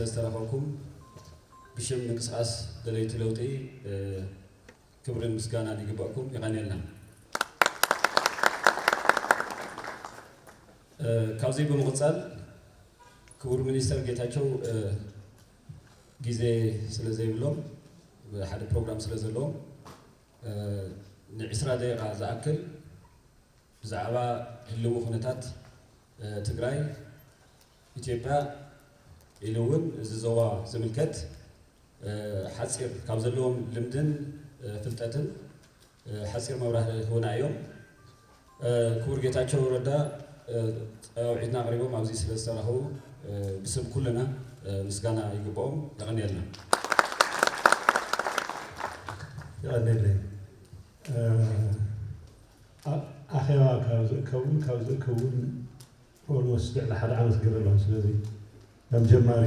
ዝተረኸብኩም ብሽም ምንቅስቃስ ደለይቲ ለውጢ ክብርን ምስጋናን ይግበእኩም። የቐንየልና። ካብዚ ብምቕፃል ክቡር ሚኒስተር ጌታቸው ግዜ ስለ ዘይብሎም፣ ሓደ ፕሮግራም ስለ ዘለዎም፣ ንዒስራ ደቂቃ ዝኣክል ብዛዕባ ህልዊ ኩነታት ትግራይ፣ ኢትዮጵያ ኢሉ እውን እዚ ዞባ ዝምልከት ሓፂር ካብ ዘለዎም ልምድን ፍልጠትን ሓፂር መብራህርሂ ክህቡና እዮም። ክቡር ጌታቸው ረዳ ፃውዒትና ኣቕሪቦም ኣብዚ ስለ ዝተረኸቡ ብስም ኩልና ምስጋና ይግብኦም። የቐንየልና። የቐንየለይ። ኣኼባ ካብ ዝእከቡን ካብ ዝእከቡን ኦልሞስት ልዕሊ ሓደ ዓመት ገይረ ኣለኹ። ስለዚ ከም ጀማሪ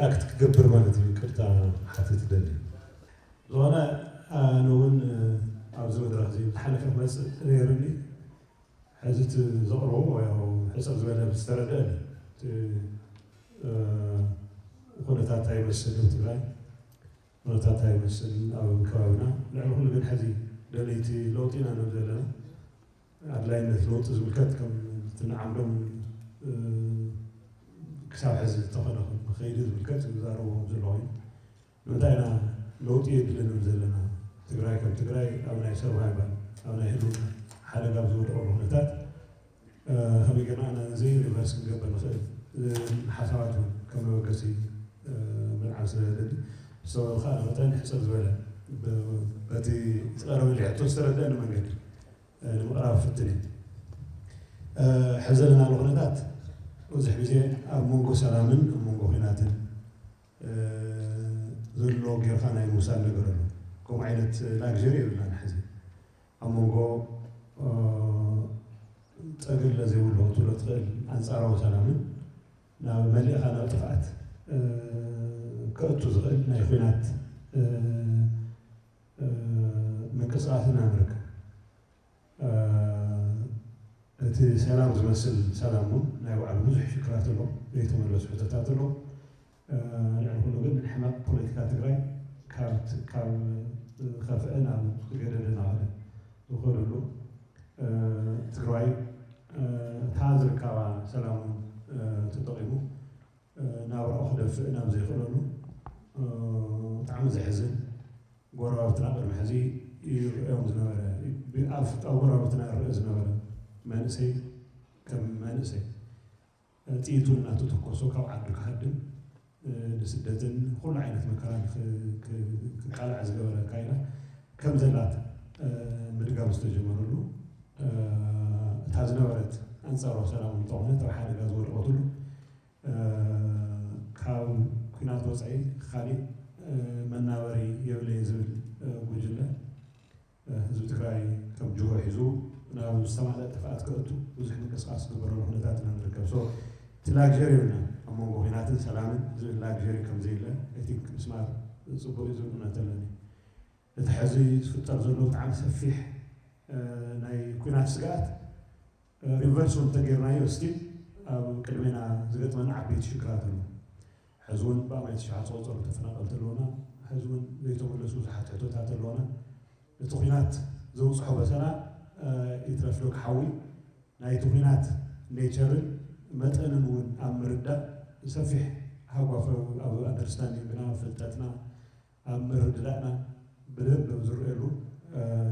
ኣክት ክገብር ማለት እዩ። ይቅርታ ሓትት ደሊ ዝኾነ ኣነ እውን ኣብዚ መድረክ እዚ ዝሓለፈ ክመፅእ ነይሩኒ። ሕዚ እቲ ዘቕረቦ ያው ሕፅር ዝበለ ዝተረደአኒ እቲ ኩነታት እንታይ ይመስል ኣብ ትግራይ ኩነታት እንታይ ይመስል ኣብ ከባቢና ልዕሊ ኩሉ ግን ሕዚ ደለይቲ ለውጢ ኢና ንብል ዘለና ኣድላይነት ለውጢ ዝምልከት ከም ትንዓምዶም ክሳብ ሕዚ ዝተኾነ ክኸይዲ ዝምልከት ዝዛረቦም ዘለኹ እዩ። ንምንታይ ኢና ለውጢ የድሊ ንብል ዘለና? ትግራይ ከም ትግራይ ኣብ ናይ ሰርቫይቫል ኣብ ናይ ህልውና ሓደጋ ኣብ ዝወደቐሉ ኩነታት ከመይ ጌርና ኢና ነዚ ሪቨርስ ክንገብር ንኽእል ሓሳባት እውን ከም መበገሲ ምልዓል ስለ ዘድሊ ብዝተኸኣለ መጠን ሕፅር ዝበለ በቲ ዝቐረበ ሕቶ ዝተረደአኒ መንገዲ ንምቕራብ ፍትን እዩ። ሕዚ ዘለናሉ ኩነታት ብዙሕ ግዜ ኣብ መንጎ ሰላምን ኣብ መንጎ ኩናትን ዘሎ ጌርካ ናይ ምውሳድ ነገር ኣሎ። ከምኡ ዓይነት ላግሪ የብልናን ሕዚ ኣብ መንጎ ፀገለ ዘይብሉ ክትብሎ ትኽእል ኣንፃራዊ ሰላምን ናብ መሊእኻ ናብ ጥፍኣት ከእቱ ዝኽእል ናይ ኩናት ምንቅስቃስ ኢና ንርከብ። እቲ ሰላም ዝመስል ሰላም እውን ናይ ባዕሉ ብዙሕ ሽግራት ኣሎ፣ ዘይተመለሱ ሕቶታት ኣሎ። ልዕሊ ኩሉ ግን ሕመቕ ፖለቲካ ትግራይ ካብ ካብ ዝኸፍአ ናብ ዝገደደ እናኸደ ዝኸደሉ ትግራዋይ እታ ዝርከባ ሰላሙ ተጠቒሙ ናብራኡ ክደፍእ ናብ ዘይኽእለሉ ብጣዕሚ ዘሕዝን ጎረባብትና ቅድሚ ሕዚ ይርአዮም ዝነበረ ኣብ ጎረባብትና ይርአ ዝነበረ መንእሰይ ከም መንእሰይ ጥይቱ እናተተኮሶ ካብ ዓዱ ክሃድም ንስደትን ኩሉ ዓይነት መከራን ክቃላዕ ዝገበረ ካይና ከም ዘላት ምድጋም ዝተጀመረሉ እታ ዝነበረት ኣንፃሮ ሰላም እንተኾነት ኣብ ሓደጋ ዝወደቐትሉ ካብ ኩናት ወፃኢ ካሊእ መናበሪ የብለይ ዝብል ጉጅለ ህዝቢ ትግራይ ከም ጅሆ ሒዙ ናብ ዝተማልአ ጥፍኣት ክእቱ ብዙሕ ምንቅስቃስ ዝግበረሉ ኩነታት ኢና ንርከብ። እቲ ላግሪ የብልና ኣብ መንጎ ኩናትን ሰላምን ዝብል ላግሪ ከምዘየለ ቲንክ ምስማር ፅቡቅ እዩ ዝብል እምነት ኣለኒ። እቲ ሕዚ ዝፍጠር ዘሎ ብጣዕሚ ሰፊሕ ናይ ኩናት ስግኣት ሪቨርስ እውን እንተጌርናዮ ስቲል ኣብ ቅድሜና ዝገጥመና ዓበይቲ ሽግራት ኣሎ። ሕዚ እውን ብኣማይ ትሽዓተ ዝቆፀሩ ተፈናቀልቲ ኣለውና። ሕዚ እውን ዘይተመለሱ ብዙሓት ሕቶታት ኣለውና። እቲ ኩናት ዘውፅሖ በሰላ ይትረፍ ዶ ክሓዊ ናይቲ ኩናት ኔቸርን መጠንን እውን ኣብ ምርዳእ ሰፊሕ ሃጓፍ ኣብ ኣንደርስታንዲንግና ፍልጠትና ኣብ ምርድዳእና ብደንብ ኣብ ዝረአየሉ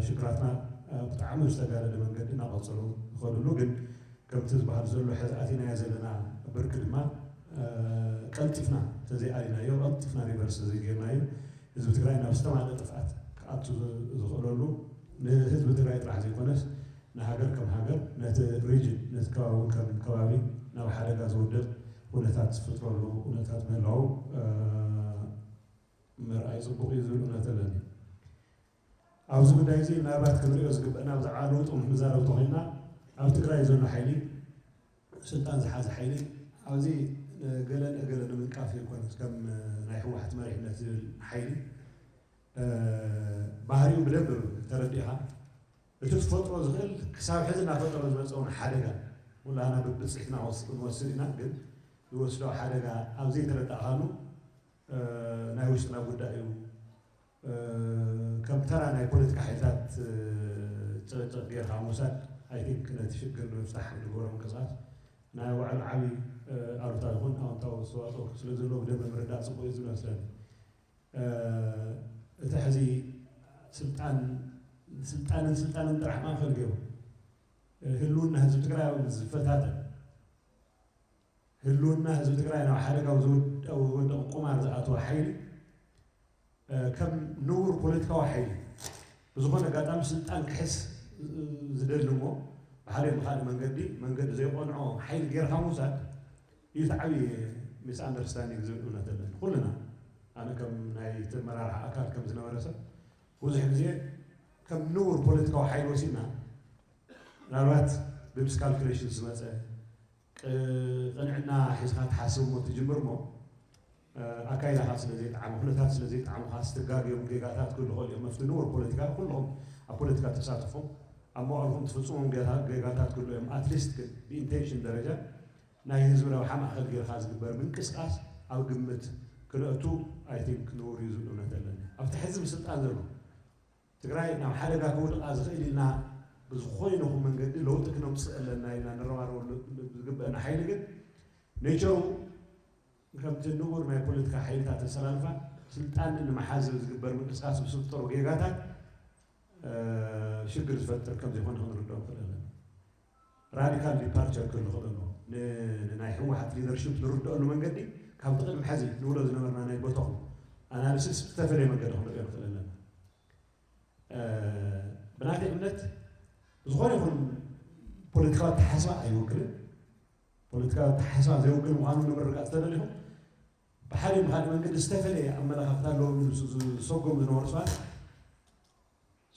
ሽግራትና ብጣዕሚ ብዝተጋደደ መንገዲ እናቐፀሉ ዝኸድሉ ግን ከምቲ ዝበሃል ዘሎ ሕዚ ኣቲናዮ ዘለና ብርኪ ድማ ቀልጢፍና ተዘይኣሊናዮ ቀልጢፍና ሪቨርስ ተዘይጌርናዮ ህዝቢ ትግራይ ናብ ዝተማልአ ጥፍኣት ክኣቱ ዝኽእለሉ ንህዝቢ ትግራይ ጥራሕ ዘይኮነስ ንሃገር ከም ሃገር ነቲ ሪጅን ነቲ ከባቢ እውን ከም ከባቢ ናብ ሓደጋ ዝወድቕ ኩነታት ዝፍጥረሉ ኩነታት ምህላው ምርኣይ ፅቡቕ እዩ ዝብል እምነት ኣለኒ። ኣብዚ ጉዳይ እዚ ምናልባት ክንሪኦ ዝግበአና ብዛዕባ ለውጢ ክንዛረብ እንተኾይንና ኣብ ትግራይ ዘሎ ሓይሊ ስልጣን ዝሓዘ ሓይሊ ኣብዚ ገለን እገለ ንምንቃፍ ዘይኮነስ ከም ናይ ህወሓት መሪሕነት ዝብል ሓይሊ ባህሪኡ ብደንብ ተረዲእኻ እቲ ክፈጥሮ ዝኽእል ክሳብ ሕዚ እናፈጠሮ ዝመፀ እውን ሓደጋ ኩላህና ብብፅሒትና ክንወስድ ኢና ግን ዝወስዶ ሓደጋ ኣብ ዘይተረዳእካሉ ናይ ውሽጥና ጉዳይ እዩ። ከም ተራ ናይ ፖለቲካ ሓይልታት ጭቕጭቕ ጌርካ ምውሳድ ኣይ ቲንክ ነቲ ሽግር ንምፍታሕ ንግበሮ ምንቅስቃስ ናይ ባዕሉ ዓብዪ ኣሉታ ይኹን ኣወንታዊ ኣስተዋፅኦ ስለ ዘለዎ ብደንበ ምርዳእ ፅቡቅ እዩ ዝብል መስለኒ። እቲ ሕዚ ስልጣን ስልጣንን ስልጣንን ጥራሕ ማእከል ገይሩ ህልውና ህዝቢ ትግራይ ዝፈታተን ህልውና ህዝቢ ትግራይ ናብ ሓደጋ ዝወደቕ ቁማር ዝኣተወ ሓይሊ ከም ንቡር ፖለቲካዊ ሓይሊ ብዝኾነ ኣጋጣሚ ስልጣን ክሕዝ ዝደሊ እሞ ብሓደ ብካልእ መንገዲ መንገዲ ዘይቆንዖ ሓይሊ ጌርካ ምውሳድ እዩ እቲ ዓብዪ ሚስ ኣንደርስታንዲንግ ዝብል እምነት ኣለኒ ኩልና። ኣነ ከም ናይ ተመራርሒ ኣካል ከም ዝነበረ ሰብ ብዙሕ ግዜ ከም ንቡር ፖለቲካዊ ሓይሊ ወሲድና ምናልባት ብምስካልኩሌሽን ዝመፀ ቅንዕና ሒዝካ ትሓስብ እሞ ትጅምር እሞ ኣካይዳኻ ስለ ዘይጠዓሙ ኩነታት ስለ ዘይጠዓሙካ ስትጋገዮም ጌጋታት ክህሉ ኽእል እዮም። መፍትንዎ ፖለቲካ ኩልኹም ኣብ ፖለቲካ ተሳትፎም ኣብ መዋእልኩም ትፍፅሞም ጌጋታት ክህሉ እዮም። ኣትሊስት ግን ብኢንቴንሽን ደረጃ ናይ ህዝቢ ረብሓ ማእኸል ጌርካ ዝግበር ምንቅስቃስ ኣብ ግምት ክነእቱ ኣይ ቲንክ ንውር እዩ ዝብል እምነት ኣለኒ። ኣብቲ ሕዚ ብስልጣን ዘሎ ትግራይ ናብ ሓደጋ ክውድቓ ዝኽእል ኢልና ብዝኾነ ይኹን መንገዲ ለውጢ ክነምፅእ ኣለና ኢልና ንረባረበሉ ዝግበአና ሓይሊ ግን ኔቸሩ ከምቲ ንቡር ናይ ፖለቲካ ሓይልታት ኣሰላልፋ ስልጣን ንምሓዝ ዝግበር ምንቅስቃስ ብዝፍጠሩ ጌጋታት ሽግር ዝፈጥር ከም ዘይኮነ ክንርድኦ ንኽእል ኣለና። ራዲካል ዲፓርቸር ክህሉ ክእል ኣለዎ። ንናይ ህወሓት ሊደርሽፕ ንርድኦሉ መንገዲ ካብቲ ቅድሚ ሕዚ ንብሎ ዝነበርና ናይ ቦታኹም ኣናሊሲስ ብዝተፈለየ መንገዲ ክንሪኦ ንኽእል ኣለና። ብናተይ እምነት ዝኾነ ይኹን ፖለቲካዊ ኣተሓሳስባ ኣይውክልን። ፖለቲካዊ ኣተሓሳስባ ዘይውክል ምዃኑ ንምርጋፅ ተደሊኹም ብሓደ ብካልእ መንገዲ ዝተፈለየ ኣመለኻኽታ ኣለዎም ኢሉ ዝሰጎም ዝነበሩ ሰባት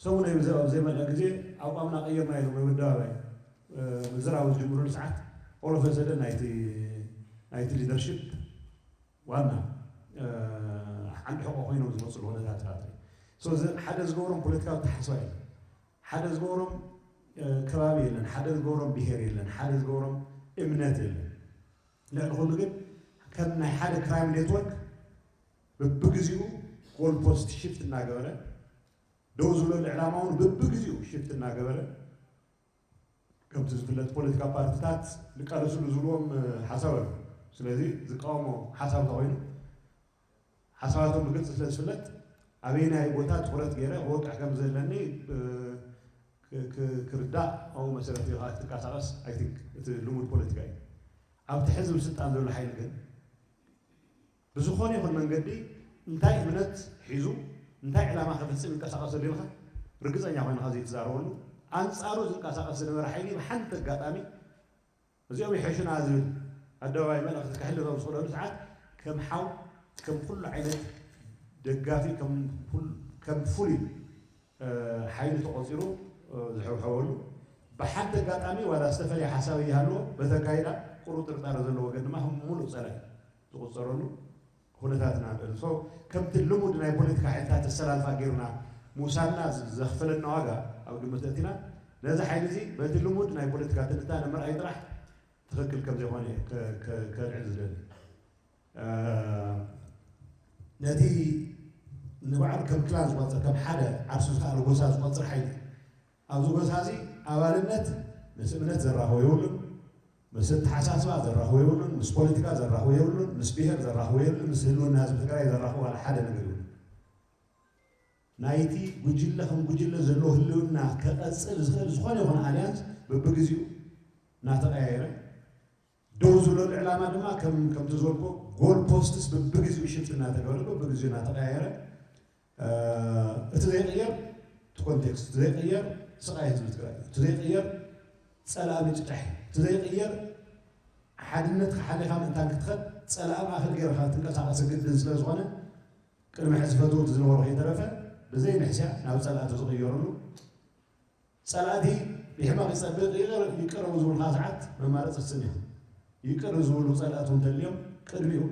ሰሙን ኣብ ዘይመልአ ግዜ ኣቋምና ቀይርና ኢሎም ኣብ ኣደባባይ ምዝራብ ዝጅምሩሉ ሰዓት ኦሎፈሰደ ናይቲ ሊደርሽፕ ዋና ዓንዲ ሕቆ ኮይኖም ዝመፅሉ ኩነታት ፋት ሓደ ዝገብሮም ፖለቲካዊ ተሓስባ የለን፣ ሓደ ዝገብሮም ከባቢ የለን፣ ሓደ ዝገብሮም ብሄር የለን፣ ሓደ ዝገብሮም እምነት የለን። ልዕሊ ኩሉ ግን ከም ናይ ሓደ ክራይም ኔትወርክ ብብግዜኡ ጎልፖስት ሽፍት እናገበረ ደው ዝብለሉ ዕላማ እውን ብብግዜኡ ሽፍት እናገበረ ከምቲ ዝፍለጥ ፖለቲካ ፓርቲታት ዝቃለስሉ ዝብልዎም ሓሳብ ኣሎ። ስለዚ ዝቃወሞ ሓሳብ እንተኮይኑ ሓሳባቶም ብግልፂ ስለ ዝፍለጥ ኣበየናይ ቦታ ትኩረት ገይረ ክወቅዕ ከም ዘለኒ ክርዳእ ኣብኡ መሰረት ገይርካ ክትንቀሳቀስ ኣይ ቲንክ እቲ ልሙድ ፖለቲካ እዩ። ኣብቲ ሕዚ ብስልጣን ዘሎ ሓይሊ ግን ብዝኾነ ይኹን መንገዲ እንታይ እምነት ሒዙ እንታይ ዕላማ ክፍፅም ይንቀሳቀስ ዘሎ ኢልካ ርግፀኛ ኮይንካ ዘይትዛረበሉ ኣንፃሩ ዝንቀሳቀስ ዝነበረ ሓይሊ ብሓንቲ ኣጋጣሚ እዚኦም ይሕሹና ዝብል ኣደባባይ መልእኽቲ ከሕልፍ ኣብ ዝኽእለሉ ሰዓት ከም ሓው ከም ኩሉ ዓይነት ደጋፊ ከም ፍሉይ ሓይሊ ተቆፂሩ ዝሕብሐበሉ ብሓንቲ ኣጋጣሚ ዋላ ዝተፈለየ ሓሳብ ይሃልዎ በቲ ኣካይዳ ቁሩብ ጥርጣረ ዘለዎ ወገን ድማ ከም ሙሉእ ፀላኢ ዝቁፀረሉ ኩነታት ኢና ንርኢ። ከምቲ ልሙድ ናይ ፖለቲካ ሓይልታት ኣሰላልፋ ጌርና ምውሳድና ዘኽፈለና ዋጋ ኣብ ግምት ኣእቲና ነዚ ሓይሊ እዚ በቲ ልሙድ ናይ ፖለቲካ ትንታነ ምርኣይ ጥራሕ ትኽክል ከም ዘይኮነ ከልዕል ዝደሊ። ነቲ ንባዕሉ ከም ክላን ዝቆፅር ከም ሓደ ዓርሱ ዝኸኣለ ጎሳ ዝቆፅር ሓይሊ ኣብዚ ጎሳ እዚ ኣባልነት ምስ እምነት ዘራኽቦ የብሉን፣ ምስ ኣተሓሳስባ ዘራኽቦ የብሉን፣ ምስ ፖለቲካ ዘራኽቦ የብሉን፣ ምስ ብሄር ዘራኽቦ የብሉን፣ ምስ ህልውና ህዝቢ ትግራይ ዘራኽቦ ዋላ ሓደ ነገር የብሉን። ናይቲ ጉጅለ ከም ጉጅለ ዘለዎ ህልውና ከቐፅል ዝኽእል ዝኾነ ይኹን ኣልያንስ በብግዜኡ እናተቐያየረ ደው ዝብለሉ ዕላማ ድማ ከም ከምቲ ዝበልኩ ጎል ፖስትስ በብግዜኡ ሽፍት እናተገበረ በብግዜኡ እናተቀያየረ እቲ ዘይቅየር እቲ ኮንቴክስት እቲ ዘይቅየር ስቃይ ህዝቢ ትግራይ እቲ ዘይቅየር ፀላኢ ምጭጫሕ እቲ ዘይቅየር ሓድነትካ ሓሊኻ ምእንታን ክትኸድ ፀላኢ ማእኸል ገይርካ ትንቀሳቀስ ግድን ስለዝኾነ ቅድሚ ሕዚ ፈትውቲ ዝነበሩ ከይተረፈ ብዘይ ንሕስያ ናብ ፀላእቲ ዝቕየርሉ ፀላእቲ ብሕማቕ ይፀብቕ ይቅረቡ ዝብሉካ ሰዓት መማረፂ ትስእን ኢኻ። ይቅር ዝብሉ ፀላእቲ እንተልዮም ቅድሚኡ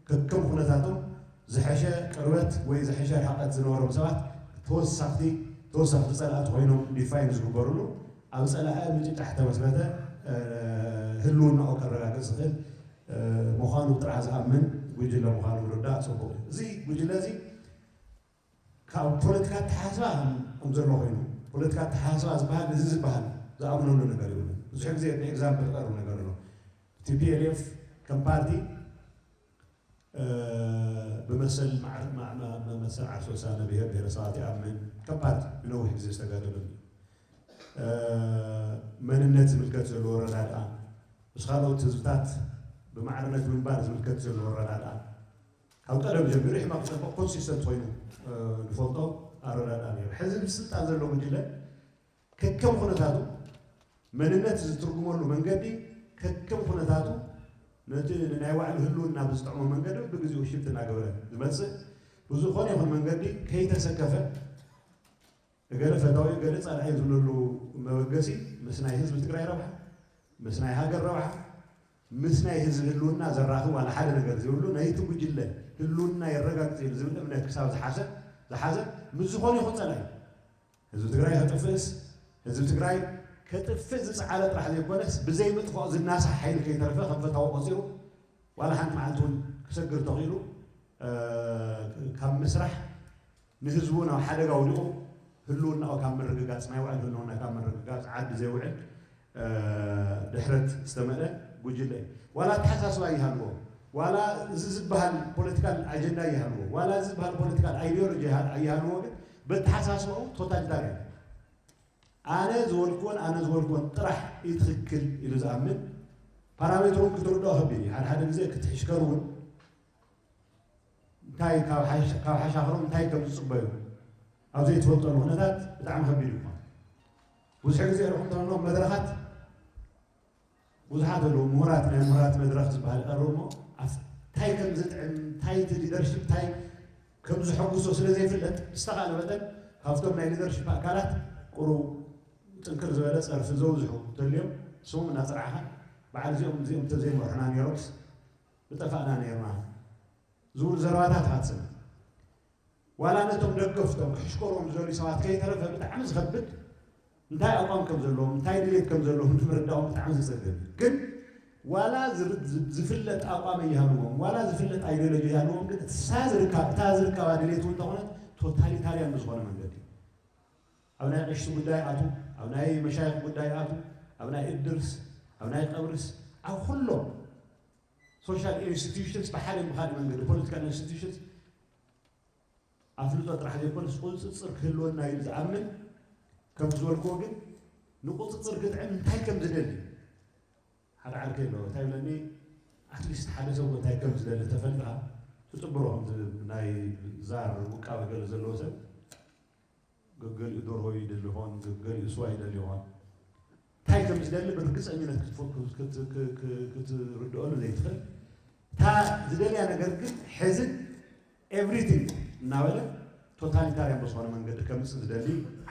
ከከም ኩነታቶም ዝሐሸ ቅርበት ወይ ዝሐሸ ርሕቀት ዝነበሮም ሰባት ተወሳኽቲ ተወሳኽቲ ፀላእቲ ኮይኖም ዲፋይን ዝግበርሉ ኣብ ፀላኢ ምጭጫሕ ተመስረተ ህልውናኡ ከረጋግፅ ዝኽእል ምዃኑ ጥራሕ ዝኣምን ጉጅለ ምዃኑ ምርዳእ ጽቡቕ እዩ። እዚ ጉጅለ እዚ ካብ ፖለቲካ ኣተሓሳስባ ከም ዘሎ ኮይኑ፣ ፖለቲካ ኣተሓሳስባ ዝበሃል እዚ ዝበሃል ዝኣምነሉ ነገር ይብሉ። ብዙሕ ግዜ ብኤግዛምፕል ቀርብ ነገር ኣሎ። ቲፒኤልኤፍ ከም ፓርቲ ብመሰል መሰል ዓርሶ ውሳነ ብሄር ብሄረሰባት ይኣምን። ከም ፓርቲ ንነዊሕ ግዜ ዝተጋደሉ መንነት ዝምልከት ዘሎ ኣረዳድኣ ምስ ካልኦት ህዝብታት ብማዕርነት ምንባር ዝምልከት ዘሎ ኣረዳድኣ ካብ ቀደም ጀሚሩ ሕማቕ ፅቡቕ ኮንሲስተንት ኮይኑ ንፈልጦ ኣረዳድኣ ነይሩ። ሕዚ ብስልጣን ዘሎ ጉጅለ ከከም ኩነታቱ መንነት ዝትርጉመሉ መንገዲ ከከም ኩነታቱ ነቲ ንናይ ባዕሉ ህልውና ብዝጥዕሞ መንገዲ ብግዜኡ ሽፍት እናገበረ ዝመፅእ ብዝኾነ ይኹን መንገዲ ከይተሰከፈ እገለ ፈታዊ እገለ ጸላኢ ዝብለሉ መበገሲ ምስ ናይ ህዝቢ ትግራይ ረብሓ ምስ ናይ ሃገር ረብሓ ምስ ናይ ህዝቢ ህልውና ዘራኽብ ዋላ ሓደ ነገር ዘይብሉ ናይቲ ጉጅለ ህልውና የረጋግጽ ኢሉ ዝብል እምነት ክሳብ ዝሓዘ ዝሓዘ ምስ ዝኾነ ይኹን ጸላኢ ህዝቢ ትግራይ ከጥፍእስ ህዝቢ ትግራይ ከጥፍእ ዝፀዓረ ጥራሕ ዘይኮነስ ብዘይ ምጥፋእ ዝናሳሕ ሓይሊ ከይተረፈ ከም ፈታዊ ቆፂሩ ዋላ ሓንቲ መዓልቲ እውን ክሰግር ተኽኢሉ ካብ ምስራሕ ንህዝቡ ናብ ሓደጋ ውዲቑ ህልውናኡ ካብ ምርግጋፅ ናይ ውዕል ህልውና ካብ ምርግጋፅ ዓዲ ዘይውዕል ድሕረት ዝተመልአ ጉጅለ እዩ። ዋላ ኣተሓሳስባ ይሃልዎ፣ ዋላ እዚ ዝበሃል ፖለቲካል ኣጀንዳ ይሃልዎ፣ ዋላ እዚ ዝበሃል ፖለቲካል ኣይዲዮሎጂ ይሃልዎ፣ ግን በተሓሳስባኡ ቶታሊታርያን ኣነ ዝበልኩዎን ኣነ ዝበልኩዎን ጥራሕ እዩ ትኽክል ኢሉ ዝኣምን ፓራሜትሩን ክትርድኦ ከቢድ እዩ። ሓደ ሓደ ግዜ ክትሕሽከር እውን እንታይ ካብ ሓሻኽሮም እንታይ ከም ዝፅበዩ ኣብ ዘይትፈልጠሉ ኩነታት ብጣዕሚ ከቢድ እዩ። ብዙሕ ግዜ ርኹም ተለሎ መድረኻት ብዙሓት ኣለዉ ምሁራት ናይ ምሁራት መድረኽ ዝበሃል ይቐርብ እሞ እንታይ ከም ዝጥዕም እንታይ እቲ ሊደርሽፕ እንታይ ከም ዝሐጉሶ ስለ ዘይፍለጥ ብዝተኻእለ መጠን ካብቶም ናይ ሊደርሽፕ ኣካላት ቁሩብ ጥንክር ዝበለ ፀርፊ ዘውዝሑ እንተልዮም ስሞም እናፀራዕኻ በዓል እዚኦም እዚኦም እንተዘይመርሑና ነይሮምስ ምጠፋእና ነይርና ዝብሉ ዘረባታት ኢኻ ትሰምዕ። ዋላ ነቶም ደገፍቶም ክሕሽከርዎም ዝደልዩ ሰባት ከይተረፈ ብጣዕሚ ዝኸብድ እንታይ ኣቋም ከም ዘለዎም እንታይ ድሌት ከም ዘለዎም ንምርዳኦም ብጣዕሚ ዘፀግም እዩ። ግን ዋላ ዝፍለጥ ኣቋም ይሃልዎም ዋላ ዝፍለጥ ኣይዲዮሎጂ ይሃልዎም ግን እሳ ዝርካብ እታ ዝርካባ ድሌት እውን እንተኾነት ቶታሊታርያን ብዝኾነ መንገዲ ኣብ ናይ ቀሽቲ ጉዳይ ኣቱ ኣብ ናይ መሻይኽ ጉዳይ ኣቱ ኣብ ናይ እድርስ ኣብ ናይ ቀብርስ ኣብ ኩሎም ሶሻል ኢንስቲትዩሽንስ ብሓደ ብካሊእ መንገዲ ፖለቲካል ኢንስቲትዩሽንስ ኣፍልጦ ጥራሕ ዘይኮነስ ቁፅፅር ክህልወና ኢሉ ዝኣምን ከም ዝበልክዎ ግን ንቁፅፅር ክጥዕም እንታይ ከም ዝደሊ ሓደ ዓርከይ ኣሎ እንታይ ብለኒ ኣትሊስት ሓደ ሰብ እንታይ ከም ዝደሊ ተፈሊጥካ ትፅብሮ ከምዚ ናይ ዛር ውቃበ ገለ ዘለዎ ሰብ ገገሊኡ ደርሆ ይደሊ ይኾን፣ ገገሊኡ ስዋ ይደሊ ይኾን። እንታይ ከም ዝደሊ ብርግፀኝነት ክትርድኦሉ ዘይትኽእል። እታ ዝደልያ ነገር ግን ሕዝን ኤቭሪቲንግ እናበለ ቶታሊታርያን በዝኾነ መንገዲ ከምፅእ ዝደሊ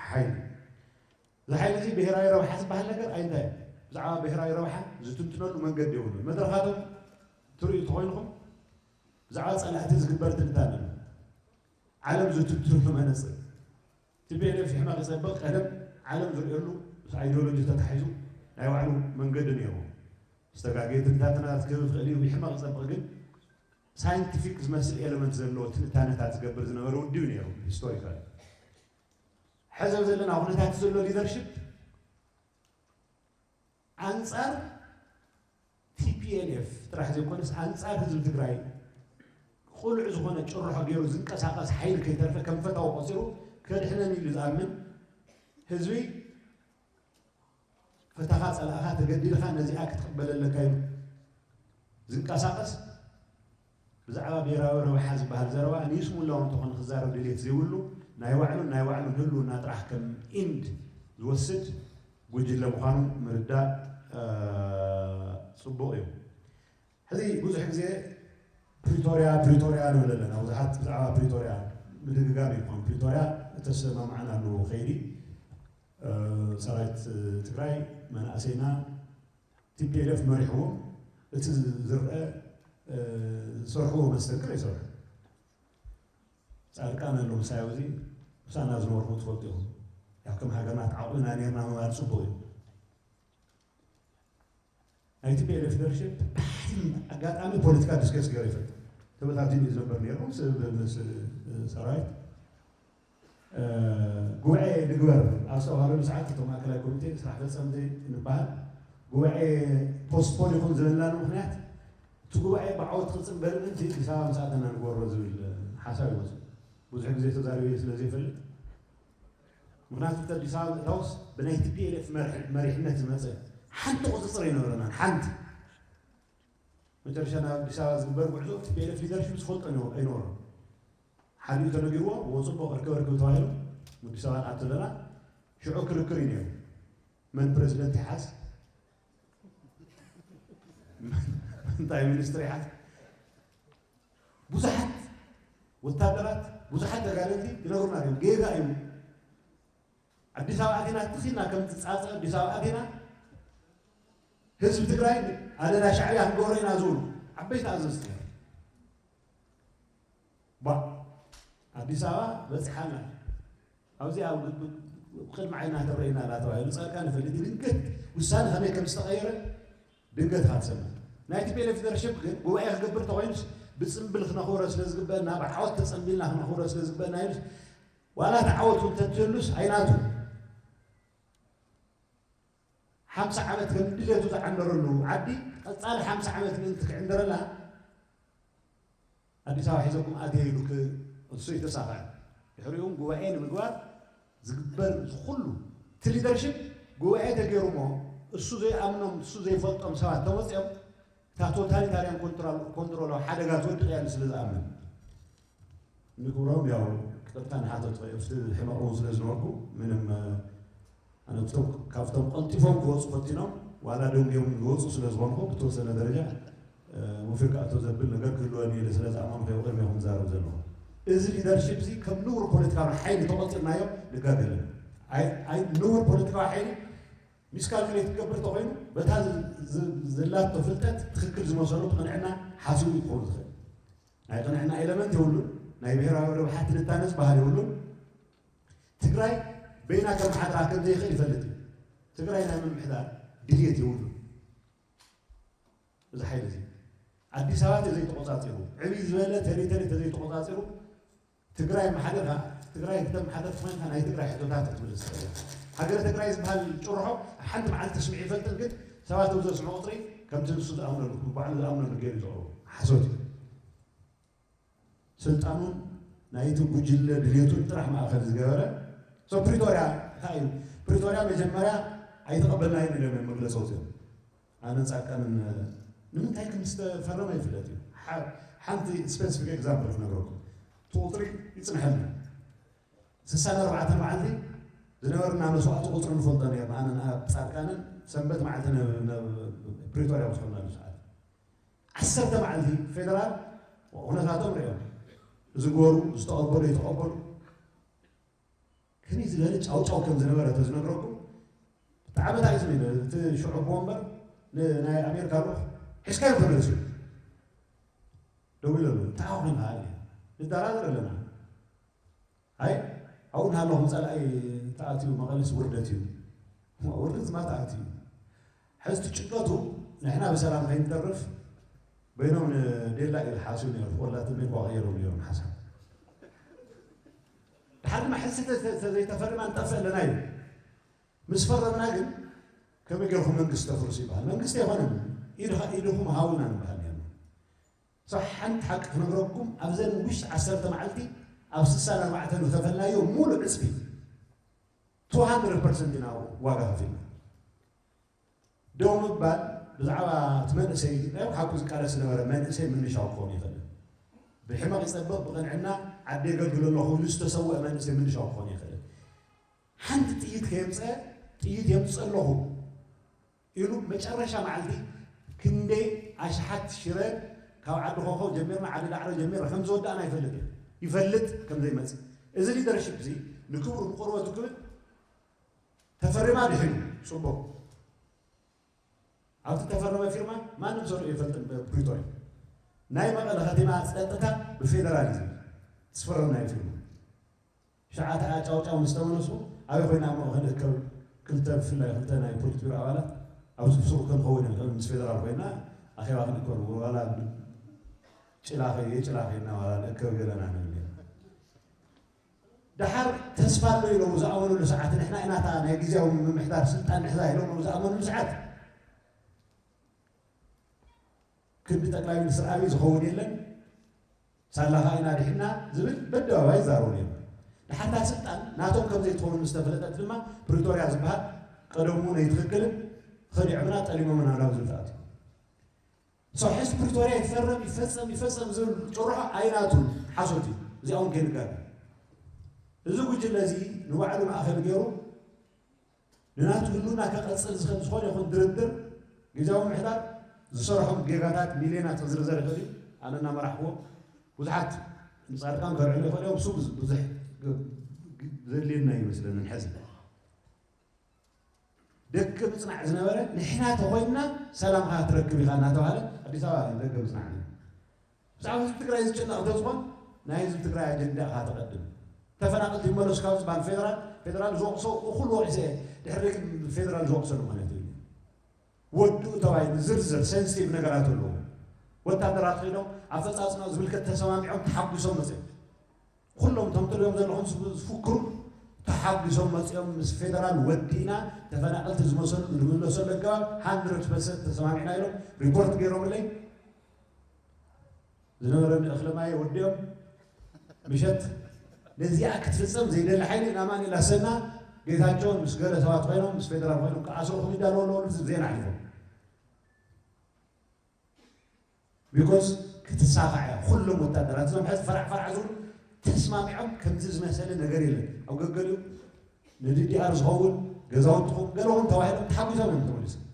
ሓይሊ። እዚ ሓይሊ እዚ ብሄራዊ ረብሓ ዝበሃል ነገር ኣይንታይ ብዛዕባ ብሄራዊ ረብሓ ዝትንትነሉ መንገዲ የብሉን። መድረኻቶም ትርእዩ ተኾይንኹም ብዛዕባ ፀላእቲ ዝግበር ትንታነ ዓለም ዝትንትንሉ መነፅር። ቲፒኤልኤፍ ሕመቕ ይፀብቕ ቀደም ዓለም ዝርእየሉ ምስ ኣይዲዮሎጂ ተታሒዙ ናይ ባዕሉ መንገዲ ነይሩ። ዝተጋገየ ትንታተናታት ክህብ ይኽእል እዩ። ብሕመቕ ይፀብቕ ግን ሳይንቲፊክ ዝመስል ኤለመንት ዘለዎ ትንታነታት ዝገብር ዝነበረ ውድብ ነይሩ ሂስቶሪካል። ሕዚ ዘለና ኩነታት ዘሎ ሊደርሽፕ ኣንፃር ቲፒኤልኤፍ ጥራሕ ዘይኮነስ ኣንፃር ህዝቢ ትግራይ ቁሉዕ ዝኾነ ጭርሖ ገይሩ ዝንቀሳቐስ ሓይሊ ከይተርፈ ከም ፈታዊ ቆፂሩ ከድሕነን ኢሉ ዝኣምን ህዝቢ ፈታኻ ፀላእኻ ተገዲድኻ ነዚኣ ክትቕበለለካ ኢሉ ዝንቀሳቐስ ብዛዕባ ብሄራዊ ረብሓ ዝበሃል ዘረባ ንይስሙላ እውን እንተኾነ ክዛረብ ድልየት ዘይብሉ ናይ ባዕሉን ናይ ባዕሉን ህልውና ጥራሕ ከም ኢንድ ዝወስድ ጉጅለ ምዃኑ ምርዳእ ፅቡቕ እዩ። ሕዚ ብዙሕ ግዜ ፕሪቶርያ ፕሪቶርያ ንብል ኣለና። ብዙሓት ብዛዕባ ፕሪቶርያ ምድግጋም ይኾን ፕሪቶርያ እተሰማምዓናሉ ከይዲ ሰራዊት ትግራይ መናእሰይና ቲፒኤልኤፍ መሪሕዎም እቲ ዝረአ ዝሰርሕዎ መስተንክር ይሰርሑ። ፃድቃን ኣሎ ምሳይ ኣብዚ ምሳና ዝነበርኩም ትፈልጡ ኢኹም። ያው ከም ሃገርና ተዓቑብና ነርና ምባል ፅቡቕ እዩ። ናይ ቲፒኤልኤፍ ሊደርሽፕ ብሓደ ኣጋጣሚ ፖለቲካ ዲስከስ ገይረ ይፈልጥ። ተበታቲኑ እዩ ዝነበር ነይሩ ምስ ሰራዊት። ጉባኤ ንግበር ኣብ ዝተባሃለሉ ሰዓት፣ እቶም ማእከላይ ኮሚቴ ስራሕ ፈፀምቲ ንበሃል፣ ጉባኤ ፖስትፖን ይኹን ዝበልናሉ ምክንያት፣ እቲ ጉባኤ ብዓወት ክፅንበር ምእንቲ ኣዲስ ኣበባ ምስ ኣተና ንግበሮ ዝብል ሓሳብ ይመፁ። ብዙሕ ግዜ ተዛሪበ ስለ ዘይፈልጥ፣ ምክንያቱ እቲ ኣዲስ ኣበባ ምእታውስ ብናይ ቲ ፒ ኤል ኤፍ መሪሕነት ዝመፀ ሓንቲ ቁፅፅር ኣይነበረናን። ሓንቲ መጨረሻ ናብ ኣዲስ ኣበባ ዝግበር ጉዕዞ ቲ ፒ ኤል ኤፍ ሊደርሽፕ ዝፈልጦ ኣይነበሮን። ሓዲኡ ተነጊርዎ፣ "እዎ፣ ፅቡቕ፣ ርክብ ርክብ" ተባሂሉ፣ ኣዲስ ኣበባ ንኣቱ ኣለና። ሽዑ ክርክር እዩ ነይሩ። መን ፕሬዚደንት ይሓዝ? እንታይ ሚኒስትር ይሓዝ? ብዙሓት ወታደራት፣ ብዙሓት ተጋደልቲ ይነግሩና እዮም። ጌጋ እዩ። ኣዲስ ኣበባ ኣቲና ትኺና ከም ትጻጸ ኣዲስ ኣበባ ኣቲና ህዝቢ ትግራይ ኣለና ሻዕብያ ክንገብሮ ኢና ዝብሉ ዓበይቲ ኣዘዝቲ ነይሮም። ባ ኣዲስ ኣበባ በጺሓ ኣላ። ኣብዚ ኣብ ቅድሚ ዓይና ትረአየና ኣላ ተባሂሉ ጻድቃን ይፈልጥ። ድንገት ውሳነ ከመይ ከም ዝተቐየረ ድንገት ኢኻ ትሰምዕ። ናይ ቲ ፒ ኤል ኤፍ ሊደርሽፕ ግን ጉባኤ ክገብር እንተኾይኑስ ብጽምብል ክነኽብሮ ስለ ዝግበአና፣ ብዓወት ተጸምቢልና ክነኽብሮ ስለ ዝግበአና ኢሉስ ዋላ እቲ ዓወት እውን ተትህሉስ ኣይናቱ። ሓምሳ ዓመት ከም ድሌቱ ዝዓንደረሉ ዓዲ ቀጻሊ ሓምሳ ዓመት ምእንቲ ክዕንደረላ ኣዲስ ኣበባ ሒዘኩም ኣትየ ኢሉ ክ-፣ እሱ ኣይተሳኽዐን። ድሕሪኡ እውን ጉባኤ ንምግባር ዝግበር ዝኹሉ እቲ ሊደርሽፕ ጉባኤ ተገይሩ እሞ እሱ ዘይኣምኖም እሱ ዘይፈልጦም ሰባት ተመፅኦም እታ ቶታሊታርያን ኮንትሮል-፣ ኮንትሮላዊ ሓደጋ ትወድቕ እያ ኢሉ ስለ ዝኣምን። ንክብሮም ያው ቅርታ ንሓተት ፍትሒ ሕመቕ እውን ስለ ዝነበርኩ ምንም፣ እ፣ ኣነ ካብቶም፣ ካብቶም ቀልጢፎም ክወፁ ፈቲኖም ዋላ ደንጉዮም ዝወፁ ስለ ዝኾንኩ ብተወሰነ ደረጃ፣ እ፣ ወፊርካ እቶ ዘብል ነገር ክህልወኒ ኢለ ስለ ዝኣመንኩ እዮም ቅድሚኹም ዝዛረብ ዘለኹ። እዚ ሊደርሺፕ እዚ ከም ንቡር ፖለቲካዊ ሓይሊ ተቆፂርናዮ ንጋገ ኣለና። ኣይ፣ ኣይ፣ ንቡር ፖለቲካዊ ሓይሊ ሚስካልኩሌት ክገብር እንተኾይኑ በታ ዝ-፣ ዝ-፣ ዘላቶ ፍልጠት ትኽክል ዝመሰሉ ቅንዕና ሓሲቡ ክኸውን ዝኽእል። ናይ ቅንዕና ኤለመንት የብሉን። ናይ ብሄራዊ ረብሓ ትንታነ ዝበሃል የብሉን። ትግራይ በይና ከመሓድራ ከም ዘይኽእል ይፈልጥ እዩ። ትግራይ ናይ ምምሕዳር ድልየት የብሉን። እዚ ሓይሊ እዚ ኣዲስ ኣበባ ተዘይተቆፃፂሩ፣ ዕብይ ዝበለ ቴሪቶሪ ተዘይተቆፃፂሩ፣ ትግራይ መሓደርካ፣ ትግራይ ክተመሓደር ኮይንካ ናይ ትግራይ ሕቶታት ክትምልስ ትኽእል። ሃገረ ትግራይ ዝበሃል ጭርሖ ኣብ ሓንቲ መዓልቲ ተስሚዑ ይፈልጥን፣ ግን ሰባት ኣብ ዘስምዑ ቁፅሪ ከምቲ ንሱ ዝኣምነሉ፣ ባዕሉ ዝኣምነሉ ገይሩ እዩ ዘቕርቦ። ሓሶት እዩ። ስልጣኑን ናይቲ ጉጅለ ድሌቱን ጥራሕ ማእኸል ዝገበረ። ሶ ፕሪቶርያ እንታይ እዩ? ፕሪቶርያ መጀመርያ ኣይተቐበልናዮን ኢሎም እዮም መግለፂ ኣውፂኦም። ኣነ ጻድቃንን ንምንታይ ከም ዝተፈረመ ይፍለጥ እዩ። ሓ-፣ ሓንቲ ስፔሲፊክ ኤግዛምፕል ክነግረኩም። እቲ ቁፅሪ ይጽንሐልና። ስሳን ኣርባዕተን መዓልቲ ዝነበርና መስዋእቲ ቁፅሪ ንፈልጦ ነርና። ኣነ ኣብ ጻድቃንን ሰንበት መዓልቲ ናብ፣ ናብ ፕሪቶርያ ወሰድናሉ ሰዓት። ዓሰርተ መዓልቲ ፌደራል ኩነታቶም ሪኦም። ዝግበሩ፣ ዝተቐበሉ፣ የተቐበሉ። ከመይ ዝበለ ጫውጫው ከም ዝነበረ ተዝነግረኩም ብጣዕሚ ታሪክ እዩ። እቲ ሽዑ ወንበር ን-፣ ናይ ኣሜሪካ ልኡኽ ሒዝካዮ ተመለሱ። ደው ኢለሉ፣ እንታይ ኮይንካ? ንደራደር ኣለና። ኣይ፣ ኣብኡ እናሃለኹም ጸላኢ ተኣትዩ መቐለስ ውርደት እዩ። ውርደት ማ ተኣትዩ። ሕዝቲ ጭንቀቱ ንሕና ብሰላም ከይንተርፍ በይኖም ንዴላ እዩ ሓስዩ ነይሩ። ወላ ትልሚ እኳ ቀየሮም ነይሮም ሓሳብ። ድሓር ድማ ሕዚ ተ-፣ ተ-፣ ተዘይተፈሪማ ንጠፍእ ኣለና እዩ። ምስ ፈረምና ግን ከመይ ገይርኩም መንግስቲ ተፍርሱ ይበሃል። መንግስቲ ኣይኮነን፣ ኢድኻ-፣ ኢድኹም ሃቡና ንበሃል ነርና። ሶ ሓንቲ ሓቂ ክነግረኩም፣ ኣብዘን ውሽጢ ዓሰርተ መዓልቲ ኣብ ስሳን ኣርባዕተን ዝኸፈልናዮ ሙሉእ ዕፅፊ two hundred percent ኢና ዋጋ ከፊልና። ደው ምባል ብዛዕባ እቲ መንእሰይ ናይ ሓቁ ዝቃለስ ዝነበረ መንእሰይ ምንሻው ክኸውን ይኽእል። ብሕመቕ ይጸብቕ፣ ብቕንዕና ዓዲ የገልግል ኣለኹ ኢሉ ዝተሰወአ መንእሰይ ምንሻው ክኸውን ይኽእል። ሓንቲ ጥይት ከየምጸ ጥይት የምጽእ ኣለኹ ኢሉ መጨረሻ መዓልቲ ክንደይ ኣሽሓት ሽረ ካብ ዓዲ ኮኾብ ጀሚርና ዓዲ ዳዕሮ ጀሚርና ከም ዝወዳእና ይፈልጥ እዩ። ይፈልጥ ከም ዘይመጽእ። እዚ ሊደርሺፕ እዚ ንክብሩ ንቆርበቱ ክብል ተፈሪማ ድሒኑ ጽቡቕ። ኣብቲ ተፈረመ ፊርማ ማንም ሰሪዑ ይፈልጥን ብፕሪቶርያ። ናይ መቐለ ከተማ ጸጥታ ብፌደራሊዝም ዝፈረምናዮ ፊርማ። ሸዓተ ኣጫውጫው ምስ ተመለሱ ኣበይ ኮይና እሞ ክንእከብ ክልተ ብፍላይ ክልተ ናይ ፖሊት ቢሮ ኣባላት ኣብዚ ብስሩ ክንኸውን ንኽእል ምስ ፌደራል ኮይና ኣኼባ ክንእከብ ዋላ ጭላኸ የጭላኸ እናባላ ንእከብ ገለና ንብል ኢና። ደሓር ተስፋ ኣሎ ኢሎም ዝኣመኑሉ ሰዓት ንሕና ኢና እታ ናይ ግዜያዊ ምምሕዳር ስልጣን ንሕዛ ኢሎም ዝኣመኑሉ ሰዓት ክንዲ ጠቅላይ ሚኒስትር ኣብይ ዝኸውን የለን ሳላኻ ኢና ድሕና ዝብል በደባባይ ይዛረቡ ነይሩ። ድሓርታ ስልጣን ናቶም ከም ዘይትኸውን ምስ ተፈለጠት ድማ ፕሪቶርያ ዝበሃል ቀደሙ ነይትኽክልን ኸዲዖምና ጠሊሞምና ናብ ዝብል ተኣትዩ። ሰው ሕዚ ፕሪቶርያ ይፈረም ይፈጸም ይፈጸም ዝብል ጭርሖ ኣይናቱን ሓሶት እዩ። እዚኣ እውን ከይንጋገ እዚ ጉጅለ እዚ ንባዕሉ ማእኸል ገይሩ ንናቱ ህልውና ከቐፅል ዝኽእል ዝኾነ ይኹን ድርድር ግዜያዊ ምሕዳር ዝሰርሖም ጌጋታት ሚልዮናት ክዝርዘር ይኽእል እዩ። ኣነ እናመራሕክዎ ብዙሓት ንፃድቃን ከልዕሉ ይኽእል እዮም። እሱ ብዙ- ብዙሕ ግ- ግ- ዘድልየና ይመስለንን ሕዚ ደገ ምፅናዕ ዝነበረ ንሕና ተኾይንና ሰላምካ ክትረክብ ኢኻ እናተባሃለ ኣዲስ ኣበባ እዩ ደገ ምፅናዕ ነይሩ። ብዛዕባ ህዝቢ ትግራይ ዝጭነቕ እንተዝኾን ናይ ህዝቢ ትግራይ ኣጀንዳ ኢኻ ተቐድም። ተፈናቐልቲ ይመለሱ ካብ ዝበሃል ፌደራል ፌደራል ዝወቕሶ እኹል ወቒሰ ድሕሪ ግን ፌደራል ዝወቕሰሉ ምኽንያት የለን። ወድኡ ተባሂሉ ዝርዝር ሴንሲቲቭ ነገራት ኣለዎ። ወታደራት ኮይኖም ኣፈፃፅማ ዝምልከት ተሰማሚዖም ተሓጒሶም መፅኦም ኩሎም እቶም ትሪኦም ዘለኹም ዝፍ- ዝፍክሩ ተሓጒሶም መፂኦም ምስ ፌደራል ወዲእና ተፈናቐልቲ ዝመሰሉ ንምለሰሉ ኣገባብ ሃንድረድ ፐርሰንት ተሰማሚዕና ኢሎም ሪፖርት ገይሮምለይ ዝነበረኒ እኽሊ ማይ ወዲኦም ምሸት ነዚኣ ክትፍፀም ዘይደሊ ሓይሊ ናማን ኢላ ሰና ጌታቸውን ምስ ገለ ሰባት ኮይኖም ምስ ፌደራል ኮይኖም ክኣስሩኹም ይዳለዉ ኣለዉ ዝብል ዜና ኣሕሊፎም ቢኮዝ ክትሳኻዕ እያ ኩሎም ወታደራት እዞም ሕዚ ፈራዕ ፈራዕ ዝብሉ ተስማሚዖም ከምዚ ዝመሰለ ነገር የለን ኣብ ገገሊኡ ንዲዲኣር ዝኸውን ገዛውትኹም ገለኹም ተባሂሎም ተሓጒሶም እዮም ተመሊሶም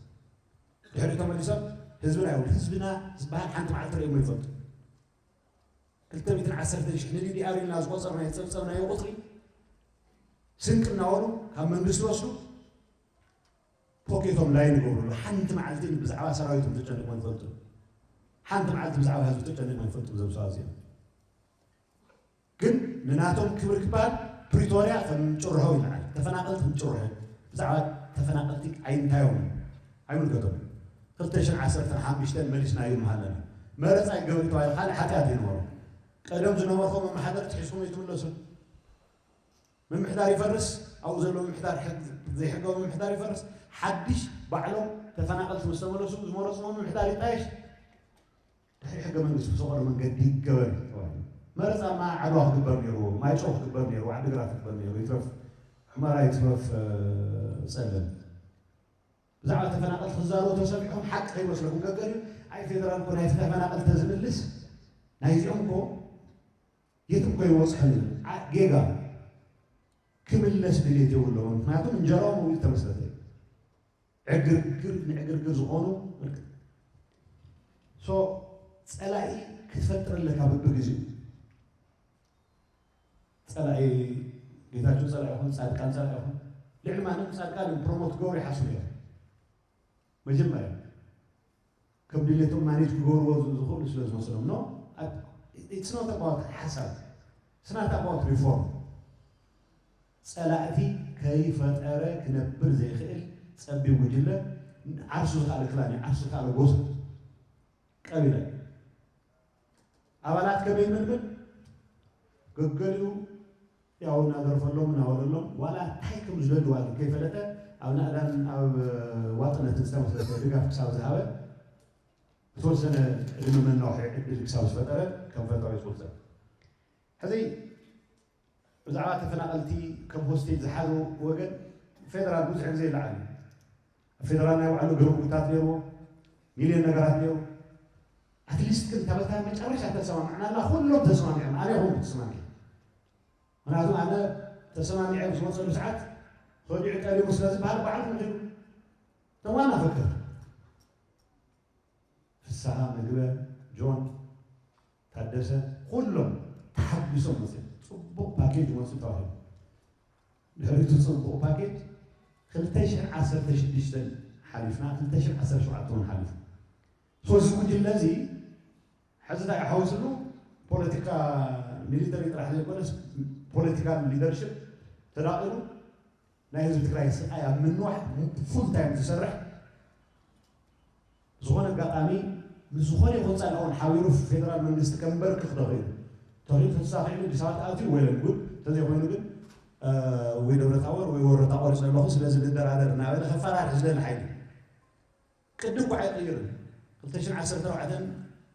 ድሕሪ ተመሊሶም ህዝብና ይብሉ ህዝብና ዝበሃል ሓንቲ መዓልቲ ርእዮም ይፈልጡ ክልተ ሚእትን ዓሰርተ ሽሕ ንዲዲኣር ኢልና ዝቆፀርናዮ ዝፀብፀብናዮ ቁፅሪ ስንቂ እናበሉ ካብ መንግስቲ ወስዱ ፖኬቶም ላይ ንገብርሉ ሓንቲ መዓልቲ ብዛዕባ ሰራዊቶም ተጨኒቆም ይፈልጡ ሓንቲ መዓልቲ ብዛዕባ ህዝቢ ተጨኒቆም ይፈልጡ እዞም ሰባት እዚኦም ግን ንናቶም ክብሪ ክበሃል ፕሪቶርያ ከም ጭርሖ ይለዓል ተፈናቀልቲ ከም ጭርሖ ብዛዕባ ተፈናቀልቲ ኣይንታዮም ኣይምልከቶም ክልተ ሽሕን ዓሰርተን ሓሙሽተን መሊስናዮ ምሃለና መረፃ ይገብር ተባሂሉ ካልእ ሓጢኣት ይነበሩ ቀደም ዝነበርኩም መመሓደርቲ ሒዝኩም ኣይትምለሱን ምምሕዳር ይፈርስ ኣብኡ ዘሎ ምምሕዳር ዘይሕጋዊ ምምሕዳር ይፈርስ ሓድሽ ባዕሎም ተፈናቀልቲ ምስ ተመለሱ ዝመረፅዎ ምምሕዳር ይጣየሽ ድሕሪ ሕገ መንግስቲ ብዝፈቀዶ መንገዲ ይገበር ተባሂሉ መረፃማ ዓድዋ ክግበር ነይርዎ ማይጨው ክግበር ነይርዎ ዓዲግራት ክግበር ነይርዎ ይትረፍ ሑመራ ይትረፍ ፀለም ብዛዕባ ተፈናቀልቲ ክዛረቡ ተሰሚዕኩም ሓቂ ከይመስለኩም ገገርዩ ኣይ ፌደራል እኮ ናይ ተፈናቀልቲ ዝምልስ ናይዚኦም እኮ የትም እኮ ይወፅሐሉ ጌጋ ክምለስ ድሌት የብለዎ ምክንያቱም እንጀራኦም ውዒት ተመስረተ ዕግርግር ንዕግርግር ዝኾኑ ሶ ፀላኢ ክትፈጥር ኣለካ ብብግዜኡ ፀላኢ ጌታቸው ፀላኢ ይኹን ፃድቃን ፀላኢ ይኹን ልዕሊ ማንም ፃድቃን እዮም ፕሮሞት ክገብሩ ይሓስቡ እዮም መጀመርያ ከም ድሌቶም ማኔጅ ክገብርዎ ዝኽእሉ ስለ ዝመስሎም no it's not about ሓሳብ it's not about reform ፀላእቲ ከይፈጠረ ክነብር ዘይኽእል ፀቢብ ጉጅለ ዓርሱ ዝኸኣለ ክላን እዩ ዓርሱ ዝኸኣለ ጎሳ ቀቢለ ኣባላት ከመይ ምልምል ገገሊኡ ያው እናገርፈሎም እናወለሎም ዋላ እንታይ ከም ዝደልዋ ከይፈለጠ ኣብ ናእዳን ኣብ ዋጥነትን ዝተመስረተ ድጋፍ ክሳብ ዝሃበ ዝተወሰነ ዕድመ መናውሒ ዕድል ክሳብ ዝፈጠረ ከም ፈጠሮ ይፅውፀ ሕዚ ብዛዕባ ተፈናቐልቲ ከም ሆስቴጅ ዝሓዘ ወገን ፌደራል ብዙሕ ግዜ ይለዓል እዩ ኣብ ፌደራል ናይ ባዕሉ ገርጉታት ነይርዎ ሚልዮን ነገራት ነይሩ ኣትሊስት ግን ተበታ መጨረሻ ተሰማምዕናላ ኩሎም ተሰማሚዖም ኣነ ይኹን ተሰማሚዐ ምክንያቱም ኣነ ተሰማሚዐ ዝመፀሉ ሰዓት ከዲዑ ጠሊሙ ስለ ዝበሃል ባዕሉ ምኪኑ ተዋና ፈከር ፍስሃ መግበ ጆን ታደሰ ኩሎም ተሓጒሶም መፅኦም ፅቡቕ ፓኬጅ መፅኡ ተባሂሉ ድሕሪቱ ፅቡቕ ፓኬጅ ክልተ ሽሕን ዓሰርተ ሽዱሽተን ሓሊፍና ክልተ ሽሕን ዓሰርተ ሸውዓተ እውን ሓሊፉ ሶዚ ጉጅለ እዚ ሕዚ እንታይ ሓዊስሉ ፖለቲካ ሚሊተሪ ጥራሕ ዘይኮነስ ፖለቲካል ሊደርሽፕ ተዳቂሉ ናይ ህዝቢ ትግራይ ስቃይ ኣብ ምንዋሕ ፉል ታይም ዝሰርሕ ዝኾነ ኣጋጣሚ ምስ ዝኾነ ይኹን ጻድቕ እውን ሓቢሩ ፌደራል መንግስቲ ከንበርክኽ ዶ ኽኢሉ? ተኽኢሉ ተሳኺዑ ኣዲስ ኣበባ ኣትዩ ወይለን ጉድ፣ እንተዘይኮይኑ ግን፣ እ፣ ወይ ደብረ ታቦር ወይ ወረታ ቆሪጸ ኣለኹ፣ ስለዚ ንደራደር እናበለ ከፈራርሕ ዝደሊ ሓይሊ። ቅዲ እኳ ኣይቕይርን። ክልተ ሽሕን ዓሰርተ ኣርባዕተን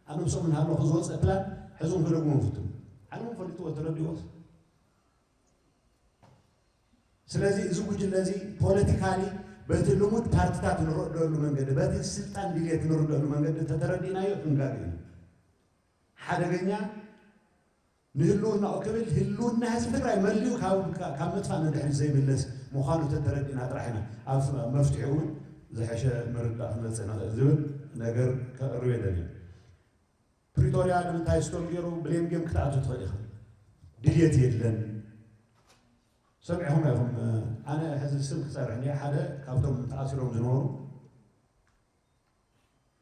ኣብ ነብሶም እናሃለኹ ዝወፀ ፕላን ሕዚ እውን ክደግሞ ፍቱን። ዓለም እውን ፈሊጥዎ ተረዲዎስ። ስለዚ እዚ ጉጅለ እዚ ፖለቲካሊ በቲ ልሙድ ፓርትታት ንረድአሉ መንገዲ፣ በቲ ስልጣን ድልየት ንረድአሉ መንገዲ እንተተረዲእናዮ ክንጋገ ኢና። ሓደገኛ ንህልውናኡ ክብል ህልውና ህዝቢ ትግራይ መሊኡ ካብ፣ ካብ ምጥፋእ ንድሕሪት ዘይምለስ ምዃኑ ተተረዲእና ጥራሕ ኢና ኣብ መፍትሒ እውን ዝሐሸ ምርዳእ ክንመፅእ ንኽእል ዝብል ነገር ከቕርብ የደልየ። ፕሪቶርያ ንምንታይ ስቶም ገይሩ ብሌም ጌም ክትኣቱ ትኽእል ኢኻ። ድልየት የለን። ሰሚዕኹም ኢኹም። ኣነ ሕዚ ስም ክፀርሕ እኒአ ሓደ ካብቶም ተኣሲሮም ዝነበሩ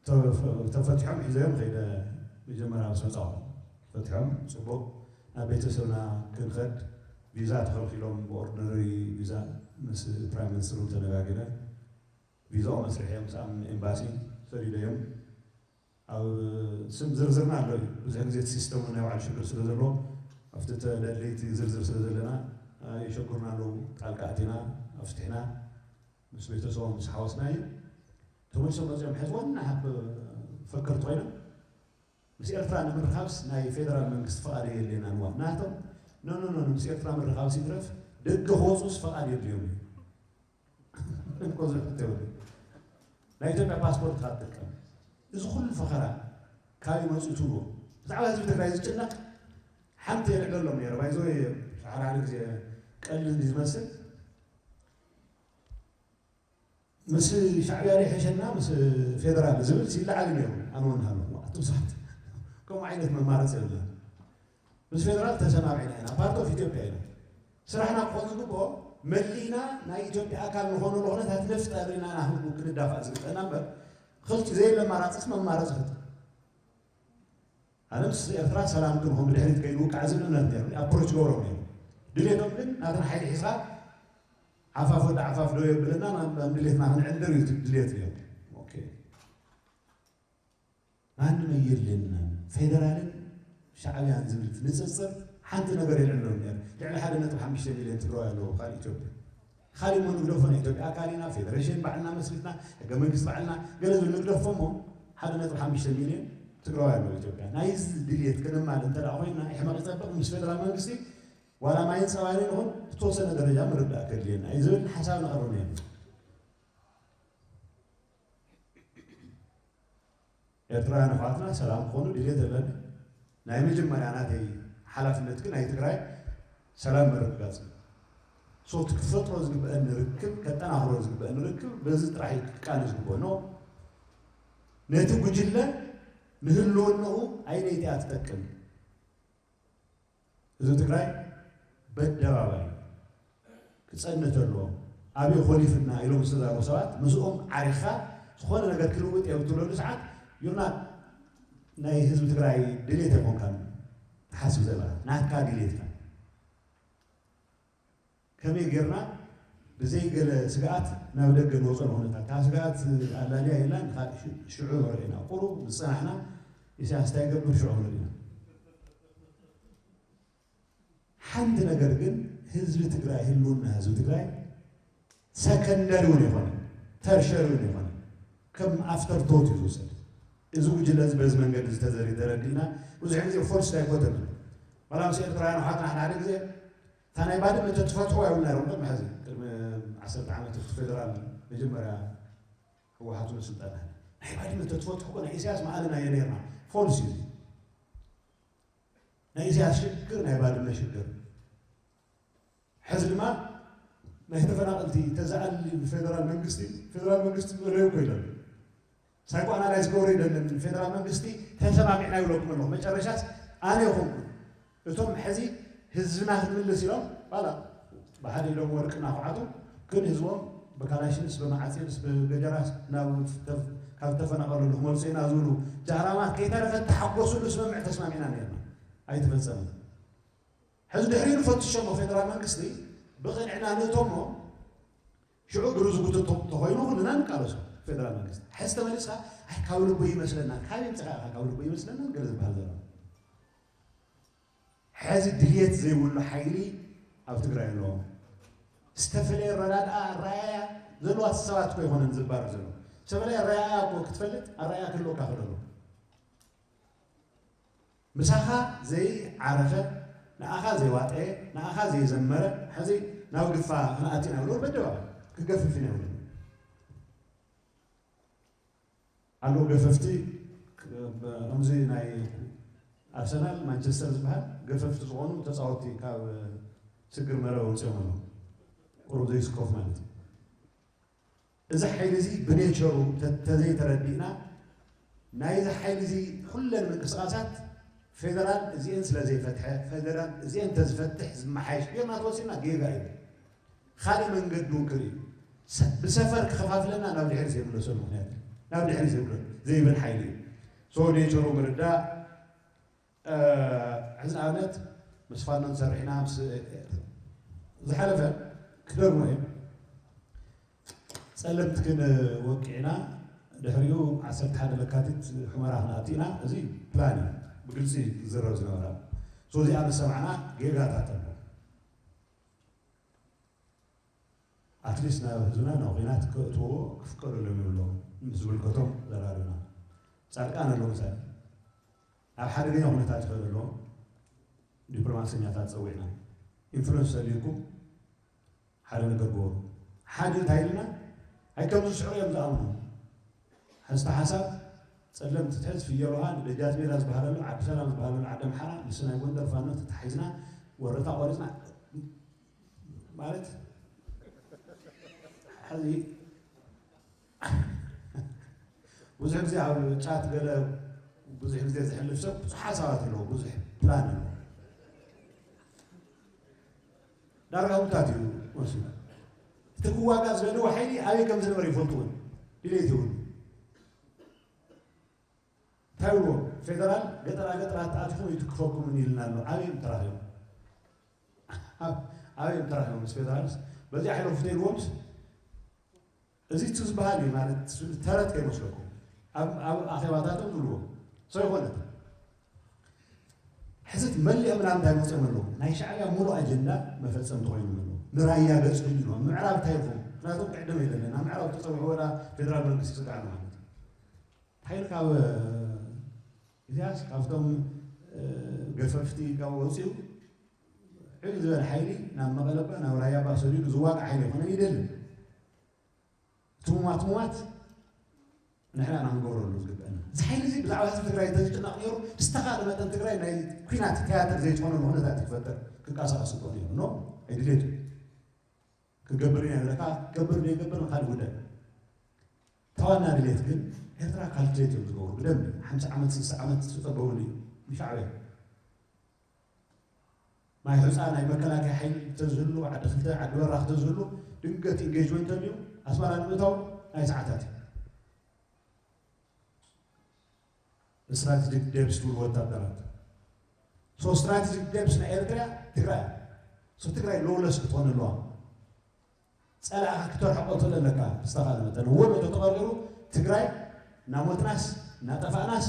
ተፈ-፣ ተፈቲሖም ሒዘዮም ከይደ መጀመርያ ምስ መጻኹ ፈቲሖም ጽቡቕ ናብ ቤተሰብና ክንኸድ ቪዛ ተኸልኪሎም ብኦርዲነሪ ቪዛ ምስ ፕራይም ሚኒስትር እውን ተነጋጊረ ቪዛኦም ኣስሪሐዮም ምስኣም ኤምባሲ ሰዲደዮም ኣብ ስም ዝርዝርና ኣሎ እዩ። ብዙሕ ግዜ እቲ ሲስተም ናይ ባዕሉ ሽግር ስለ ዘሎ ኣብቲ ተደለይቲ ዝርዝር ስለ ዘለና የሸጉርና ኣለዉ። ጣልቃ ኣቲና ኣፍቲሕና ምስ ቤተሰቦም ምስ ሓወስና እዩ። ተመልሶም መፅኦም ሕዚ ዋና ሃብ ፈከርቲ ኮይኖም ምስ ኤርትራ ንምርኻብስ ናይ ፌደራል መንግስቲ ፈቓድ የድልየና ንዋ ናቶም ኖ ኖ ኖ ምስ ኤርትራ ምርኻብስ ይትረፍ ደገ ክወፁስ ፈቓድ የድልዮም እዩ። እኮ ዝሕቶ ይብሉ ናይ ኢትዮጵያ ፓስፖርት ካብ ትጥቀም እዚ ኩሉ ፈኸራ ካበይ መፅኡ ትብሎ ብዛዕባ ህዝቢ ትግራይ ዝጭነቕ ሓንቲ የልዕለሎም ነይረ ባይዘ ሓራሪ ግዜ ቀልድ ዝመስል ምስ ሻዕብያ ዶ ይሕሸና ምስ ፌደራል ዝብል ይለዓል ነይሩ። ኣነ እውን ሃለኹ ኣቱም ሰባት ከምኡ ዓይነት መማረፂ የብልና። ምስ ፌደራል ተሰማሚዕና ኢና ፓርት ኦፍ ኢትዮጵያ ኢና። ስራሕና ክኾን ዝግብኦ መሊእና ናይ ኢትዮጵያ ኣካል ንኾነሉ ኩነታት ንፍጠር ኢና ናህቡ ክንዳፋእ ዝግብአና እምበር ክልቲ ዘየለ ኣማራፅስ መማረፂ ክጥ ኣነ ምስ ኤርትራ ሰላም ክንኾን ብድሕሪት ከይንውቃዕ ዝብል እምነት ነይሩ ኣፕሮች ገብሮም ነይሩ። ድሌቶም ግን ናተን ሓይሊ ሒዝካ ዓፋፍ ወዲ ዓፋፍ ደው የብልና ናብ ድሌትና ክንዕንድር እዩ ድሌት ነይሩ። ኦኬ ማንም ኣየድልየናን ፌደራልን ሻዕብያን ዝብል ንፅፅር ሓንቲ ነገር የልዕሎም ነይሩ። ልዕሊ ሓደ ነጥቢ ሓሙሽተ ሚልዮን ትግራዋይ ኣለዎ ካልእ ኢትዮጵያ። ካልእ እሞ ንግደፎ ናይ ኢትዮጵያ ኣካል ኢና ፌደሬሽን ባዕልና መስሪትና ሕገ መንግስቲ ባዕልና ገለ ዝብል ንግደፎ እሞ ሓደ ነጥቢ ሓሙሽተ ሚልዮን ትግራዋይ ኣለዎ ኢትዮጵያ። ናይዚ ድልየት ክነማልእ እንተ ኮይንና ሕመቕ ይፀብቕ ምስ ፌደራል መንግስቲ ዋላ ማይን ፀባይን ይኹን ብተወሰነ ደረጃ ምርዳእ ከድልየና እዩ ዝብል ሓሳብ ነቕርብ ነይሩ። ኤርትራውያን ኣሕዋትና ሰላም ክኾኑ ድልየት ኣለኒ። ናይ መጀመርያ ናተይ ሓላፍነት ግን ናይ ትግራይ ሰላም ምርግጋፅ እዩ። ሶ እቲ ክፈጥሮ ዝግበአኒ ርክብ ከጠናኽሮ ዝግበአኒ ርክብ በዚ ጥራሕ እዩ ክቃነ ዝግበኦ ኖ ነቲ ጉጅለ ንህልውንኡ ኣይነይቲ እያ ትጠቅም። ህዝቢ ትግራይ በደባባይ ክፀንት ኣለዎ። ኣበይ ኮሊፍና ኢሎም ዝተዛረቡ ሰባት ምስኦም ዓሪኻ ዝኾነ ነገር ክልውጥ እየ ብትብለሉ ሰዓት ዩርና ናይ ህዝቢ ትግራይ ድሌት ኣይኮንካን ትሓስብ ዘለካ ናትካ ድሌትካ ከመይ ጌርና ብዘይ ገለ ስግኣት ናብ ደገ ንወፀሉ ኩነታት ካብ ስግኣት ኣላልያ የላን ሽዑ ንርእና ቁሩብ ዝፀናሕና ኢሳያስ እንታይ ገብር ሽዑ ንርእና። ሓንቲ ነገር ግን ህዝቢ ትግራይ ህልውና ህዝቢ ትግራይ ሰከንደሪ እውን ይኮነ ተርሸሪ እውን ይኮነ ከም ኣፍተር ቶት እዩ ዝውሰድ። እዚ ጉጅለ እዚ በዚ መንገዲ ዝተዘሪ ተረዲእና ብዙሕ ግዜ ፎርስ ዳይኮቶሚ ባላ ምስ ኤርትራውያን ኣሓትና ሓደ ሓደ ግዜ እታ ናይ ባድመ ተትፈትሖ ይብልና ነይሮም ቅድሚ ሕዚ ቅድሚ ዓሰርተ ዓመት እቲ ፌደራል መጀመርያ ህወሓቱ ንስልጣን ናይ ባድመ ተትፈትሑ እኮ ናይ ኢሳያስ መኣለና እየ ነርና ፎልስ እዩ ናይ ኢሳያስ ሽግር ናይ ባድመ ሽግር ሕዚ ድማ ናይ ተፈናቐልቲ ተዛኣሊ ፌደራል መንግስቲ ፌደራል መንግስቲ መለዩ ኮይለን ሳይኮ ኣናላይዝ ክገብሮ ይደልን ፌደራል መንግስቲ ተሰማሚዕና ይብለኩም ኣለኹ መጨረሻስ ኣነ ይኹንኩ እቶም ሕዚ ህዝብና ክንምልስ ኢሎም ባላ ብሓደ ኢሎም ወርቅና ኩዓቱ ግን ህዝቦም ብካላሽንስ ብመዓፅንስ ብገጀራስ ናብ ካብ ተፈናቐሉ ንክመልሱ ኢና ዝብሉ ጃህራማት ከይተረፈ ተሓጎሱሉ ስምምዕ ተስማሚዕና ነርና ኣይተፈፀምን ሕዚ ድሕሪኡ ንፈትሾሞ ፌደራል መንግስቲ ብቕንዕና ንእቶሞ ሽዑ ግሩ ዝጉትቶ ተኾይኑ ኩልና ንቃለሶ ፌደራል መንግስቲ። ሕዚ ተመሊስካ፣ "ኣይ፣ ካብ ልቡ ይመስለና"፣ ካብ የምፅኻ ኢኻ "ካብ ልቡ ይመስለና" ገለ ዝበሃል ዘሎ? ሕዚ ድልየት ዘይብሉ ሓይሊ ኣብ ትግራይ ኣለዎ። ዝተፈለየ ኣረዳድኣ፣ ኣረኣእያ ዘለዋ ሰባት እኮ ኣይኮነን ዝባረር ዘሎ። ዝተፈለየ ኣረኣእያ እኮ ክትፈልጥ ኣረኣእያ ክህልወካ ክእል ኣሎ። ምሳኻ ዘይዓረፈ፣ ንኣኻ ዘይዋጠየ፣ ንኣኻ ዘይዘመረ፣ ሕዚ ናብ ግፋ ክንኣቲ ኢና ብሎ በደባ ክገፍፍ ኢና ይብሉ። ኣለዉ ገፈፍቲ፣ ከምዚ ናይ ኣርሰናል፣ ማንቸስተር ዝበሃል ገፈፍቲ ዝኾኑ ተጻወትቲ ካብ ስግር መረብ ኣውጺኦም ኣለዉ። ቁሩብ ዘይስከፍ ማለት እዩ። እዚ ሓይሊ እዚ ብኔቸሩ ተ-፣ ተዘይተረዲእና፣ ናይዚ ሓይሊ እዚ ኩለን ምንቅስቃሳት ፌደራል እዚአን ስለ ዘይፈትሐ፣ ፌደራል እዚአን ተዝፈትሕ ዝመሓየሽ ጌርና ተወሲድና ጌጋ እዩ። ካልእ መንገዲ እውን ክርኢ እዩ። ሰ-፣ ብሰፈር ክኸፋፍለና ናብ ድሕሪት ዘይምለሰሉ ምኽንያት እዩ። ናብ ድሕሪት ዘይብሎ፣ ዘይብል ሓይሊ እዩ። So ኔቸሩ ምርዳእ፣ እ፣ ሕዚ ንኣብነት ምስ ፋኖ ንሰርሕ ኢና፣ ምስ ዝሓለፈ ክደግሞ እየ። ጸለምቲ ክንወቅዕ ኢና፣ ድሕሪኡ ዓሰርተ ሓደ ለካቲት ሑመራ ክንኣቱ ኢና። እዚ ፕላን እዩ፣ ብግልጺ ዝዝረብ ዝነበረ። So እዚኣ ምስ ሰማዕና ጌጋታት ኣሎ። ኣትሊስት ናብ ህዝብና ናብ ኲናት ከእትዎ ክፍቀደሎም የብሎም። ምስ ዝምልከቶም ዘራርብና ጻድቃን ኣለዉ ምሳሌ ኣብ ሓደገኛ ኩነታት ይኸዱ ኣለዉ። ዲፕሎማሰኛታት ጸዊዕና ኢንፍሉንስ ተልዩኩም ሓደ ነገር ግበሩ። ሓደ እንታይ ኢልና፣ ኣይ ከምዚ ስዕሩ እዮም ዝኣምኑ። ሕዝቲ ሓሳብ ጸለምቲ ትሕዝ ፍየል ውሃ ንደጃት ሜዳ ዝበሃል ኣሎ፣ ዓዲ ሰላም ዝበሃል ኣሎ፣ ዓዲ ኣምሓራ፣ ንሱ ናይ ጎንደር ፋኖ ተታሒዝና ወረታ ቆሪጽና ማለት ሕዚ ብዙሕ ግዜ ኣብ ጫት ገለ ብዙሕ ግዜ ዝሕልፍ ሰብ ብዙሕ ሓሳባት ኣለዎ፣ ብዙሕ ፕላን ኣለዎ። ዳርጋ ውታት እዩ ወሲኑ። እቲ ክዋጋ ዝደለዎ ሓይሊ ኣበይ ከም ዝነበረ ይፈልጡ እውን ድሌት ይብሉ። እንታይ ብልዎ? ፌደራል ገጠራ ገጠራት ኣቲኹም ይትክፈኩም ኢልና ኣሎ። ኣበይ እዮም ተራኺቦም? ኣብ-፣ ኣበይ እዮም ተራኺቦም? ምስ ፌደራልስ በዚኣ ሕለፉ ተይልዎምስ፣ እዚ እቲ ዝበሃል እዩ ማለት፣ ተረት ከይመስለኩም። ኣብ፣ ኣብ ኣኼባታቶም ዝብልዎ። ሰው ይኾነት። ሕዚ መሊኦም ናብ እንታይ መፅኦም ኣለዉ? ናይ ሻዕብያ ሙሉእ ኣጀንዳ መፈጸምቲ ኮይኖም ኣለዉ። ንራያ ገጽ ህልዩ ነው። ምዕራብ እንታይ ይኹም? ምክንያቱም ቅድም የለና። ናብ ምዕራብ ተጸውዑ ወላ ፌደራል መንግስቲ ይስጋዕ ኣሎ ማለት እዩ። እንታይ ኢሉ ካብ፣ ኢሳያስ ካብቶም፣ እ፣ ገፈፍቲ ካብ ወፂኡ፣ ዕብ ዝበለ ሓይሊ ናብ መቐለባ፣ ናብ ራያባ ሰዲዱ ዝዋጋእ ሓይሊ ኣይኮነን ይደልን። እቲ ሙማት ሙማት ንሕና ኢና ክንገብረሉ ዝግበአና። እዚ ሓይሊ እዚ ብዛዕባ ህዝቢ ትግራይ እንተዝጭነቕ ነይሩ፣ ብዝተኻእለ መጠን ትግራይ ናይ ኲናት ትያትር ዘይትኾነሉ ኩነታት እዩ ክፈጥር፣ ክንቀሳቐስ ዝግበኦ ነይሩ። ኖ፣ ኣይድልየቱ። ክገብር ኢና ኢልካ፣ ክገብር ዘይገብር ንኻልእ ጉዳይ። እታ ዋና ድሌት ግን ኤርትራ ካልኩሌት እዮም ዝገብሩ ብደንቢ። ሓምሳ ዓመት፣ ስልሳ ዓመት ዝጸበቡሉ እዩ ንሻዕብያ። ማይ ሑጻ ናይ መከላከያ ሓይሊ ተዝህሉ፣ ዓዲ ክልተ፣ ዓዲ በራኽ ተዝህሉ፣ ድንገት ኢንጌጅመንት ተልዩ ኣስመራ ንምእታው ናይ ሰዓታት እዩ። ስትራቴጂክ ዴፕስ ትብሉ ወታደራት። ሶ ስትራቴጂክ ዴፕስ ናይ ኤርትራ ትግራይ። ሶ ትግራይ ሎውለስ ክትኾን ኣለዋ። ጸላእኻ ክተርሕቆ ትኽእል ኣለካ ብዝተኻለ መጠን። ወሎ ተተቐሪሩ ትግራይ እናሞትናስ እናጠፋእናስ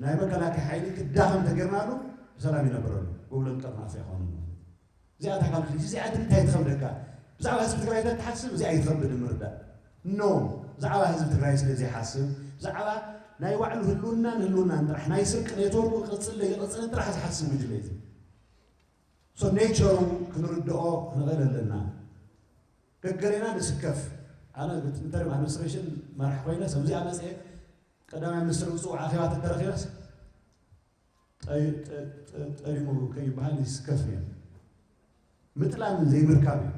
ናይ መከላከያ ሓይሊ ክዳኸም ተገይርናሉ ብሰላም ይነብረሉ። ጎብለል ቀርናፍ ኣይኮኑን ማለት እዩ። እዚኣ እታ ካልኩሌሽን እዚኣ ግን እንታይ ትኸብደካ? ብዛዕባ ህዝቢ ትግራይ ተትሓስብ እዚኣ ኣይትኸብድን ምርዳእ። ኖ፣ ብዛዕባ ህዝቢ ትግራይ ስለ ዘይሓስብ፣ ብዛዕባ ናይ ባዕሉ ህልውናን ህልውናን ጥራሕ፣ ናይ ስርቂ ኔትወርኩ ክቕጽል ዘይቕጽልን ጥራሕ ዝሓስብ ጉጅለ እዩ። ሶ ኔቸሩ ክንርድኦ ክንኽእል ኣለና። ገገሌና ንስከፍ። ኣነ ኢንተሪም ኣድሚኒስትሬሽን መራሕ ኮይነ፣ ሰብዚኣ መፅኤ ቀዳማይ ሚኒስትር ብፅቡቅ ኣኼባ ተተረኺበስ፣ ጠ-፣ ጠ-፣ ጠ-፣ ጠሊሙ ከይበሃል ይስከፍ ነይሩ። ምጥላም ዘይምርካብ እዩ።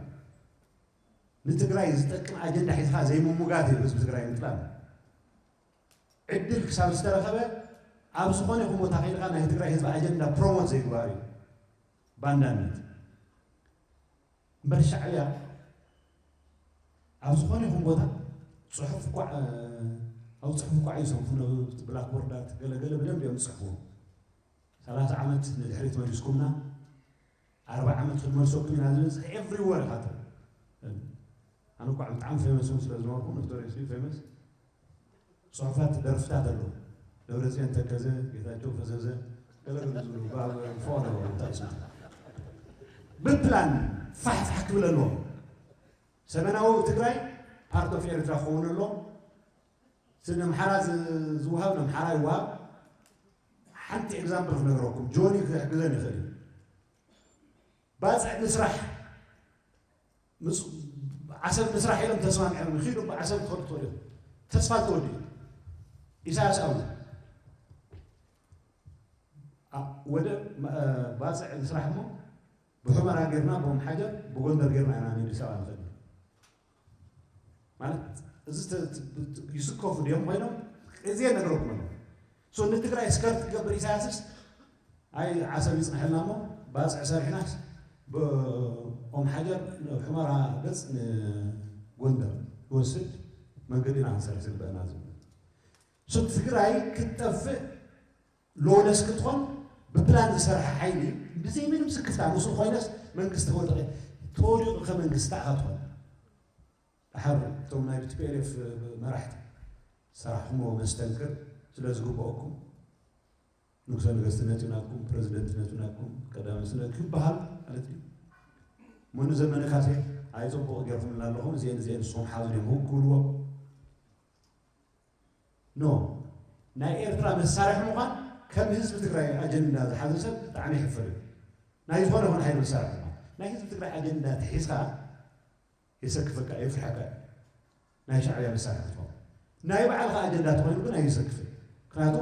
ንትግራይ ዝጠቅም ኣጀንዳ ሒዝካ ዘይምሙጋት እዩ ህዝቢ ትግራይ ምጥላም። ዕድል ክሳብ ዝተረኸበ ኣብ ዝኾነ ይኹን ቦታ ከይድካ ናይ ትግራይ ህዝቢ ኣጀንዳ ፕሮሞት ዘይግባር እዩ ባንዳነት። እምበር ሻዕብያ ኣብ ዝኾነ ይኹን ቦታ ጽሑፍ እኳ፣ እ፣ ኣብ ጽሑፍ እኳ ይሰንፉ ነበሩ። ብላክቦርዳት ገለ ገለ ብደንብ እዮም ዝጽሕፍዎ። ሰላሳ ዓመት ንድሕሪት መሊስኩምና፣ ኣርባዓ ዓመት ክንመልሰኩም ኢና ዝብል ጽሑፍ ኤቭሪወር ኢኻ ትርኢ። ኣነ እኳ ብጣዕሚ ፌመስ እውን ስለ ዝነበርኩ፣ ኖቶሪየስሊ ፌመስ፣ ጽሑፋት፣ ደርፍታት ኣለዉ። ደብረጽዮን ተከዘ፣ ጌታቸው ፈዘዘ፣ ገለገለ ዝብሉ ባ-፣ ፎ ኣለዎ፣ እንታይ ስም? ብፕላን ፋሕፋሕ ክብል ኣለዎ። ሰሜናዊ ትግራይ ፓርት ኦፍ ኤርትራ ክኸውን ኣለዎ። እቲ ነምሓራ ዝ-፣ ዝወሃብ ነምሓራ ይወሃብ። ሓንቲ ኤግዛምፕል ክነግረኩም፣ ጆኒ ክሕግዘን ይኽእል እዩ። ባጽዕ ምስራሕ፣ ምስ-፣ ዓሰብ ምስራሕ ኢሎም ተስማሚዖም፣ ኺዱ ብዓሰብ ትኸዱ ትኽእሉ እዮም። ተስፋ ተወዲኡ። ኢሳያስ ኣሉ፣ ኣ-፣ ወደ፣ እ፣ ባጽዕ ምስራሕ እሞ ብሑመራ ጌርና፣ ብኦም ሓጀር፣ ብጎንደር ጌርና ኢና ንኣዲስ ኣበባ ንኸድ። ማለት፣ እዚ ተ-፣ ተ-፣ ተ-፣ ይስከፉ ድዮም ኮይኖም? እዚ ነግረኩም ኣለኹ። ሶ፣ ንትግራይ ስከርት ክገብር ኢሳያስስ፣ ኣይ፣ ዓሰብ ይጽንሐልና እሞ፣ ባጽዕ ሰሪሕናስ፣ ብኦም ሓጀር፣ ሑመራ ገጽ ንጎንደር ክወስድ መንገዲ ኢና ክንሰርሕ ዝግበአና ዝብል። ሶ፣ ትግራይ ክትጠፍእ ሎለስ ክትኾን ብፕላን ዝሰርሐ ሓይሊ ብዘይ ምንም ስክፍታ ምስኡ ኮይነስ መንግስቲ ክወድቕ እየ። ተወዲቑ ከመንግስቲ ኣኻ ትኾን? ድሓር እቶም ናይ ቲ ፒ ኤል ኤፍ መራሕቲ ሰራሕኹምዎ መስተንክር ስለ ዝግብኦኩም ንጉሰ ነገስት ነትዩ ናትኩም፣ ፕረዚደንት ነትዩ ናትኩም፣ ቀዳማይ ስለ ክበሃል ማለት እዩ። መኑ ዘመነ ካሴ ኣይ ጽቡቕ ጌርኩምልና ኣለኹም፣ እዚአን እዚአን ንስኹም ሓዙ ድዮም ክብልዎ? ኖ። ናይ ኤርትራ መሳርሒ ምዃን ከም ህዝቢ ትግራይ ኣጀንዳ ዝሓዘ ሰብ ብጣዕሚ ይሕፈር እዩ። ናይ ዝኾነ ይኹን ሓይሊ መሳርሒ ምዃን። ናይ ህዝቢ ትግራይ ኣጀንዳ ተሒዝካ የሰክፈካ፣ የፍርሐካ እዩ። ናይ ሻዕብያ መሳርሒ ክትኸውን። ናይ ባዕልኻ ኣጀንዳ ተኾይኑ ግን ኣየሰክፍን። ምክንያቱ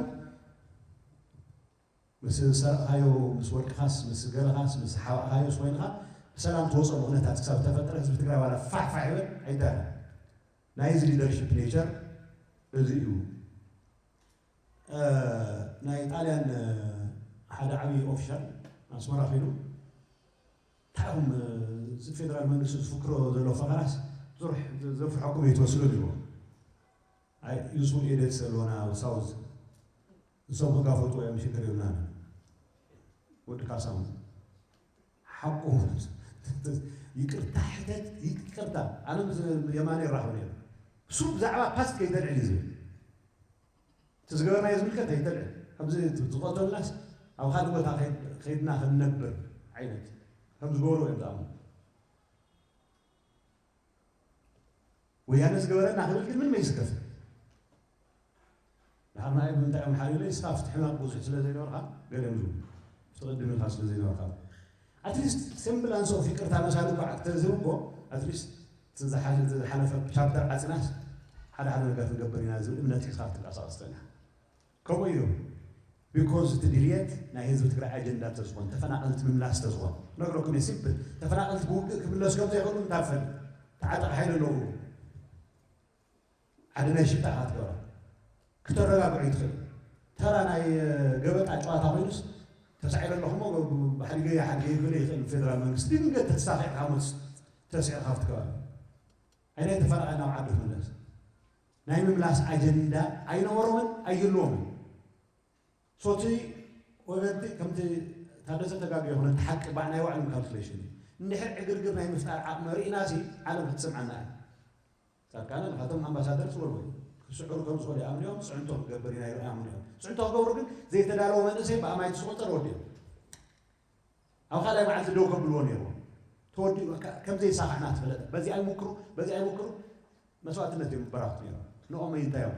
ምስ ዝሰርቕካዮ፣ ምስ ወርቅኻስ፣ ምስ ገለኻስ፣ ምስ ሓባእኻዮስ ኮይንኻ ብሰላም ትወፅኦ ኩነታት ክሳብ ተፈጠረ ህዝቢ ትግራይ ዋላ ፋሕ ፋሕ ይበል ኣይዳለን። ናይዚ ሊደርሽፕ ኔቸር እዚ እዩ። እ፣ ናይ ጣልያን፣ እ፣ ሓደ ዓብዪ ኦፊሻል ኣስመራ ከይዱ፣ እንታይ ኢኹም፣ እ፣ እዚ ፌደራል መንግስቲ ዝፍክሮ ዘሎ ፈኸራስ ዝርሕ-፣ ዘፍርሐኩም እዩ ትመስሉ ኢልዎ። ኣይ፣ ዩስፉል ኤደት ዘለዎና ኣብ ሳውዝ፣ ንሶም ክጋፈጡ እዮም፣ ሽግር የብልናን። ወዲ ካሳሁን፣ ሓቁ። ይቅርታ ሕተት፣ ይቅርታ። ኣነ ምስ የማነ ይራኸብ ነይሩ። እሱ ብዛዕባ ፓስት ከይተልዕል እዩ ዝብል። እቲ ዝገበርናዮ ዝምልከት ኣይተልዕል። ከምዚ ዝቐተሉናስ ኣብ ካልእ ቦታ ከይድ-፣ ከይድና ክንነብር ዓይነት ከም ዝገበሩ እዮም ዝኣምኑ። ወያነ ዝገበረና ክብል ግን ምንም ኣይስከፍን። ድሓር ንዓይ ብምንታይ እዮም ሓልዩለይ? እስኻ ኣብቲ ሕመቕ ብዙሕ ስለ ዘይነበርካ፣ ገለ እዮም ዝብሉ። ኣብቲ ቅድም ኢልካ ስለ ዘይነበርካ። ኣትሊስት ሴምብላንስ ኦፍ ይቅርታ መሳሊ እኳ ተዝህብ እኮ፣ ኣትሊስት እቲ ዝሓ-፣ ዝሓለፈ ቻፕተር ዓፂናስ ሓደ ሓደ ነገር ክንገብር ኢና ዝብል እምነት ሒዝካ ክትንቀሳቐስ ትኽእል ኢኻ። ከምኡ እዩ። ቢኮዝ እቲ ድልየት ናይ ህዝቢ ትግራይ ኣጀንዳ ተዝኾን፣ ተፈናቐልቲ ምምላስ ተዝኾን። ነግረኩም እየ፣ ሲምፕል። ተፈናቐልቲ ብውግእ ክምለሱ ከም ዘይኽእሉ እንታይ ትፈልጥ? ተዓጠቕ ሓይሊ ኣለዎ። ሓደ ናይ ሽፍታ ኢኻ ትገብራ። ክተረጋግዖ ይትኽእል። ተራ ናይ፣ እ፣ ገበጣ ጨዋታ ኮይኑስ ተሳዒረ ኣለኹ እሞ ብሓዲገ ሓዲገ ክብል ይኽእል ፌደራል መንግስቲ። ድንገት ተተሳኺዕካ ሞት ተስዒርካ ኣብቲ ከባቢ። ኣይ ናይ ተፈናቓይ ናብ ዓዱ ክምለስ። ናይ ምምላስ ኣጀንዳ ኣይነበሮምን ኣይህልዎምን። ሶቲ ወገንቲ ከምቲ ታደሰ ተጋግዮ ይኹን፣ እቲ ሓቂ ባዕ ናይ ባዕሎም ካልኩሌሽን እዩ። እንድሕር ዕግርግር ናይ ምፍጣር ዓቕሚ ርኢናሲ ዓለም ክትሰምዓና እያ። ጻድቃነ ናቶም ኣምባሳደር ዝበልዎ እዩ። ክስዕሩ ከም ዝኽእሉ ይኣምኑ እዮም። ጽዕንቶ ክገብር ኢና ይርኣዮም እዮም። ጽዕንቶ ክገብሩ ግን ዘይተዳለወ መንእሰይ ብኣማይቲ ዝቑጸር ወዲ እዮም። ኣብ ካልኣይ መዓልቲ ደው ከብልዎ ነይርዎም። ተወዲኡ በቃ ከም ዘይሳኻዕና ትፈለጠ። በዚ ኣይሙክሩ፣ በዚ ኣይሙክሩ መስዋእትነት እዮም በራኽቱ ነይሮም። ንኦም ኣይንታዮም።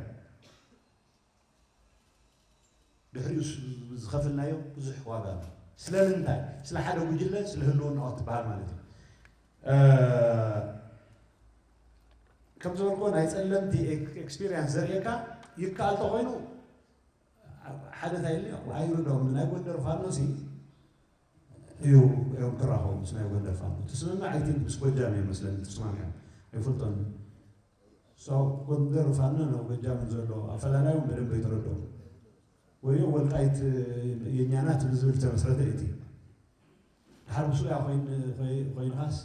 ድሕሪኡ ስ-፣ ዝኸፍልናዮ ብዙሕ ዋጋ ኣሎ። ስለምንታይ? ስለ ሓደ ጉጅለ፣ ስለ ህልውናኡ ትበሃል ማለት እዩ። እ፣ ከም ዝበልኩዎ ናይ ጸለምቲ ኤክ-፣ ኤክስፒሪየንስ ዘርእየካ ይከኣል ተኾይኑ ሓደ እንታይ ኢሉ ኣይርድኦም። ናይ ጎንደር ፋኖ ሲ እዩ እዮም ክራኸቡ ምስ ናይ ጎንደር ፋኖ። ትስምምዕ፣ ኣይ ቲንክ ምስ ጎጃም እዮም መስለኒ ተስማሚዖም። ኣይፈልጦን። ሶ ጎንደር ፋኖ ነው ጎጃምን ዘሎ ኣፈላላዮም በደንብ ኣይተረድኦም። ወይ ወልቃይት የኛ ናት ብዝብል ተመስረተ እቲ። ድሓር ምስኡ ያ ኮይን-፣ ኮይ-፣ ኮይንኻስ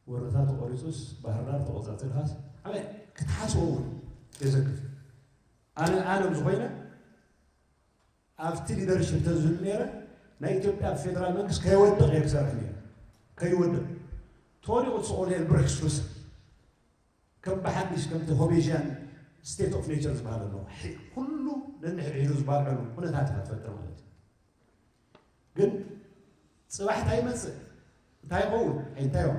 ወረታ ተቆሪጹስ ባህር ዳር ተቆጻጺርካስ ኣበይ ክትሓስቦ እውን የዘክር። ኣነ፣ ኣነ ብዝኾይነ ኣብቲ ሊደርሽፕ ተዝህሉ ነይረ ናይ ኢትዮጵያ ፌደራል መንግስት ከይወድቕ እየ ክሰርሕ ነይረ። ከይወድቕ። ተወዲቑ ትስቆ ነይሩ ብርክስቱስ። ከም ብሓድሽ ከምቲ ሆቤሽያን state of nature ዝበሃል ኣሎ። ኩሉ ነንሕድሕዱ ዝበልዐሉ ኩነታት ኢኻ ትፈጥር ማለት እዩ። ግን ፅባሕ እንታይ ይመፅእ? እንታይ ይኸውን? ኣይንታዮም።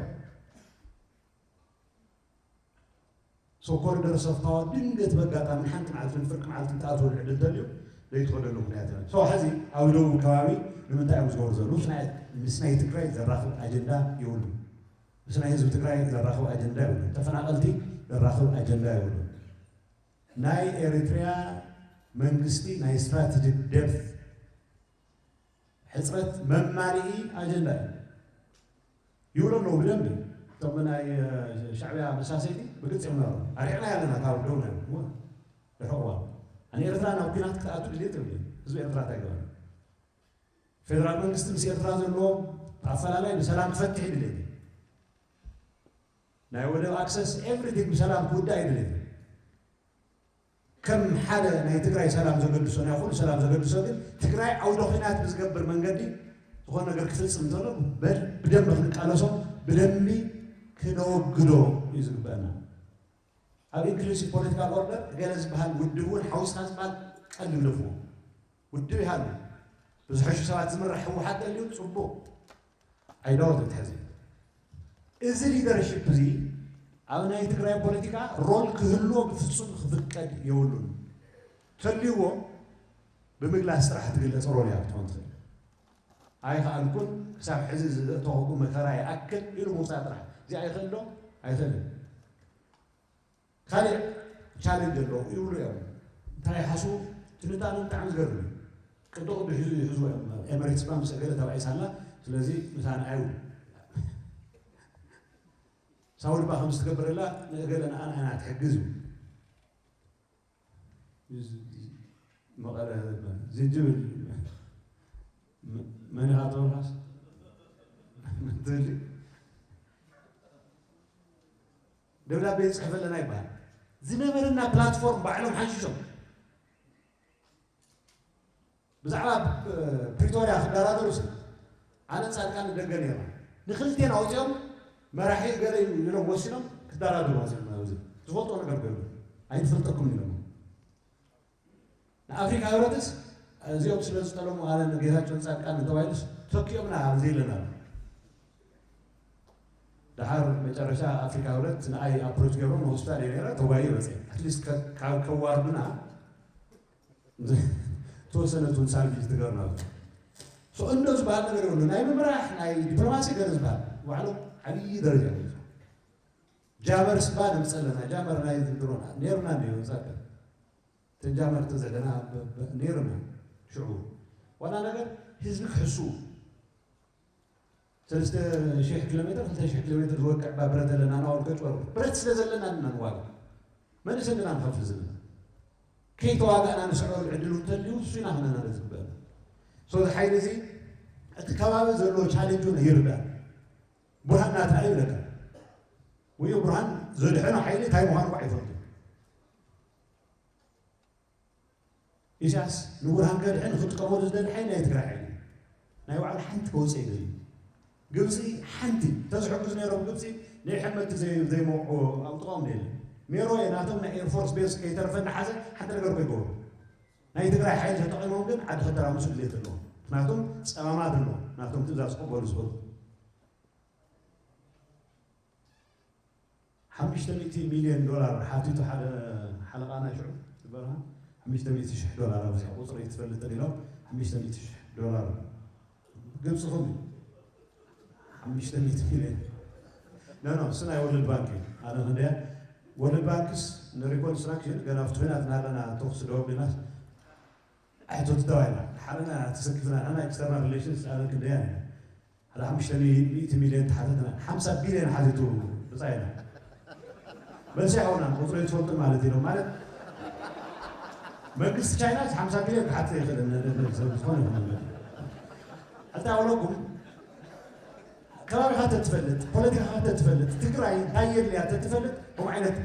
ሶ ኮሪደርስ ኦፍ ፓወር ድንገት በጋጣሚ ሓንቲ መዓልቲ ፍርቂ መዓልቲ ትኣትወሉ ዕድል ተልዩ ዘይትኸደሉ ምክንያት የለን። ሶ ሕዚ ኣብ ደቡብ ከባቢ ንምንታይ እዮም ዝገብሩ ዘለዉ? ምስ ናይ ትግራይ ዘራኽብ ኣጀንዳ የብሉ። ምስ ናይ ህዝቢ ትግራይ ዘራኽብ ኣጀንዳ የብሉ። ተፈናቐልቲ ዘራኽብ ኣጀንዳ የብሉ። ናይ ኤሪትሪያ መንግስቲ ናይ ስትራቴጂክ ደብት ሕፅረት መማልኢ ኣጀንዳ እዩ ይብሎ ኣለዉ። ብደንቢ እቶም ናይ ሻዕብያ መሳሰይቲ ብግልፂ እዮም ናሩ ኣሪዕና ያለና ካብ ደው ናይ ድሕቕዋ ኣነ ኤርትራ ናብ ኩናት ክትኣቱ ድሌት የብሉ። ህዝቢ ኤርትራ እንታይ ገበረ? ፌደራል መንግስቲ ምስ ኤርትራ ዘለዎ ኣፈላላይ ብሰላም ክፈትሕ ድሌት ናይ ወደብ ኣክሰስ ኤቭሪቲንግ ብሰላም ክውዳእ ድሌት ከም ሓደ ናይ ትግራይ ሰላም ዘገድሶ ናይ ኩሉ ሰላም ዘገድሶ ግን ትግራይ ዓውደ ኩናት ብዝገብር መንገዲ ዝኾነ ነገር ክፍፅም እንተሎ ብደንቢ ክንቃለሶ ብደንቢ ክነወግዶ እዩ ዝግበአና። ኣብ ኢንክሉሲቭ ፖለቲካል ኦርደር ገለ ዝበሃል ውድብ እውን ሓዊስካ ዝበሃል ቀልዲ ግደፍዎ። ውድብ ይሃሉ ብዝሐሹ ሰባት ዝምራሕ ህወሓት ተልዩ ፅቡቅ ኣይዳወት ተትሐዚ እዚ ሊደርሽፕ እዚ ኣብ ናይ ትግራይ ፖለቲካ ሮል ክህልዎ ብፍፁም ክፍቀድ የብሉን። ተልይዎ ብምግላስ ጥራሕ ትግለፅ ሮል እያ ክትኾን ትኽእል። ኣይኸኣልኩን ክሳብ ሕዚ ዘእተኹ መከራ ይኣክል ኢሉ ምውፃእ ጥራሕ እዚ ኣይኽእል ዶ ኣይኽእልን። ካልእ ቻለንጅ ኣለዉ ይብሉ እዮም። እንታይ ሓሱ ትንታኑ ብጣዕሚ ዝገርም እዩ። ቅዲ ቅዱ ሒዙ ይሕዝዎ እዮም። ኤምሬትስ ባ ምስ እገለ ተባዒሳ ኣላ ስለዚ ምሳና ኣይው ሳውዲ ባ ከም ዝትገብረላ ንእገለ ንኣን ኣይና ትሕግዝ እዩ። መቐለ ዝጅብል መን ኢኻ ተወልካስ ትብል ደብዳቤ ይፅሕፈለና ይበሃል። ዝነበረና ፕላትፎርም ባዕሎም ሓንሽሾም ብዛዕባ ፕሪቶርያ ክደራደሩ ሲ ኣነ ፃድቃን ደገ ነይሩ ንክልቴን ኣውፅኦም መራሒ ገለ ኢሎም ወሲኖም ክደራደሩ ዝፈልጦ ነገር ገሉ ኣይንፈልጠኩም ኢሎም ንኣፍሪካ ህብረትስ እዚኦም ስለ ዝጠለሙ ኣነ ንጌታቸውን ፃድቃን ተባሂሉስ ተኪኦምና ኣብዚ ኢለና ደሓር መጨረሻ ኣፍሪካ ህብረት ንኣይ ኣፕሮች ገይሮም ንሆስፒታል እየ ነረ ተጓየ መፀ ኣትሊስት ካብ ከዋርዱና ተወሰነቱን ሳልቪጅ ትገርና እንዶ ዝበሃል ነገር የብሉ ናይ ምምራሕ ናይ ዲፕሎማሲ ገር ዝበሃል ባዕሎም ዓብዪ ደረጃ ጃመር ስባ ንምፀለና ጃመር ናይ ዝድሮና ነርና እንዲዮ ፃቀ ተጃመር ተዘለና ነርና ሽዑ ዋላ ነገር ህዝቢ ክሕሱ ሰለስተ ሽሕ ኪሎ ሜትር ክልተ ሽሕ ኪሎ ሜትር ዝወቅዕ ባ ብረት ኣለና ናወል ከጭወር ብረት ስለ ዘለና ንና ንዋጋ መንእሰይ ንና ንኸፍል ዝብል ከይተዋጋእና ንስዕረሉ ዕድል እንተልዩ እሱ ኢና ክነናለ ዝግበአና ሶዚ ሓይሊ እዚ እቲ ከባቢ ዘለዎ ቻሌንጅ እውን ይርዳእ ቡርሃን ናትና ይብለካ ውዮ ቡርሃን ዘድሐኖ ሓይሊ እንታይ ምዃኑ ኳ ይፈልጡ ኢሳያስ ንቡርሃን ከድሕን ክጥቀመሉ ዝደሊ ሓይሊ ናይ ትግራይ ሓይሊ ናይ ባዕሉ ሓንቲ ከውፅእ ይደሊ ግብፂ ሓንቲ ተዝሕግዝ ነይሮም ግብፂ ናይ ሕመቲ ዘይመውቅዎ ኣብ ጥቃኦም የለ ሜሮ እየ ናቶም ናይ ኤርፎርስ ቤዝ ከይተርፈ እናሓዘ ሓንቲ ነገር ከይገብሩ ናይ ትግራይ ሓይሊ ተጠቂሞም ግን ዓዲ ከተራምሱ ድሌት ኣለዎም ምክንያቱም ፀማማት ኣለዎም ናቶም ትእዛዝ ክቅበሉ ዝኽእሉ ሓሙሽተ ሚእቲ ሚልዮን ዶላር ሓቲቱ ሓደ ሓለቓና ሽዑ ዝበርሃ ሓሙሽተ ሚእቲ ሽሕ ዶላር ኣብዚኣ ቁፅሪ ትፈልጥን ኢሎም ሓሙሽተ ሚእቲ ሽሕ ዶላር ግብፅኹም ሓሙሽተ ሚእቲ ሚልዮን ኖ ኖ እሱ ናይ ወርልድ ባንክ እዩ ኣነ ክንደያ ወርልድ ባንክስ ንሪኮንስትራክሽን ገና ኣብቲ ኩናት እናሃለና ተኩሲ ደወቢናስ ሕቶ ትተባይና ሓረና ተሰኪፍና ንሕና ኤክስተርናል ሪሌሽንስ ኣነ ክንደያ ኢና ሓደ ሓሙሽተ ሚእቲ ሚልዮን ተሓተትና ሓምሳ ቢልዮን ሓቲቱ ብፃይና መልሲ ይሓውና ቁፅሪ ትፈልጡ ማለት ኢሎም ማለት መንግስቲ ቻይና ሓምሳ ቢልዮን ክሓትት ይኽእል ዝኾነ ይኹን ሕታ ወለኩም ከባቢኻ ተትፈልጥ ፖለቲካኻ ተትፈልጥ ትግራይ እንታይ የድልያ ተትፈልጥ ከም ዓይነት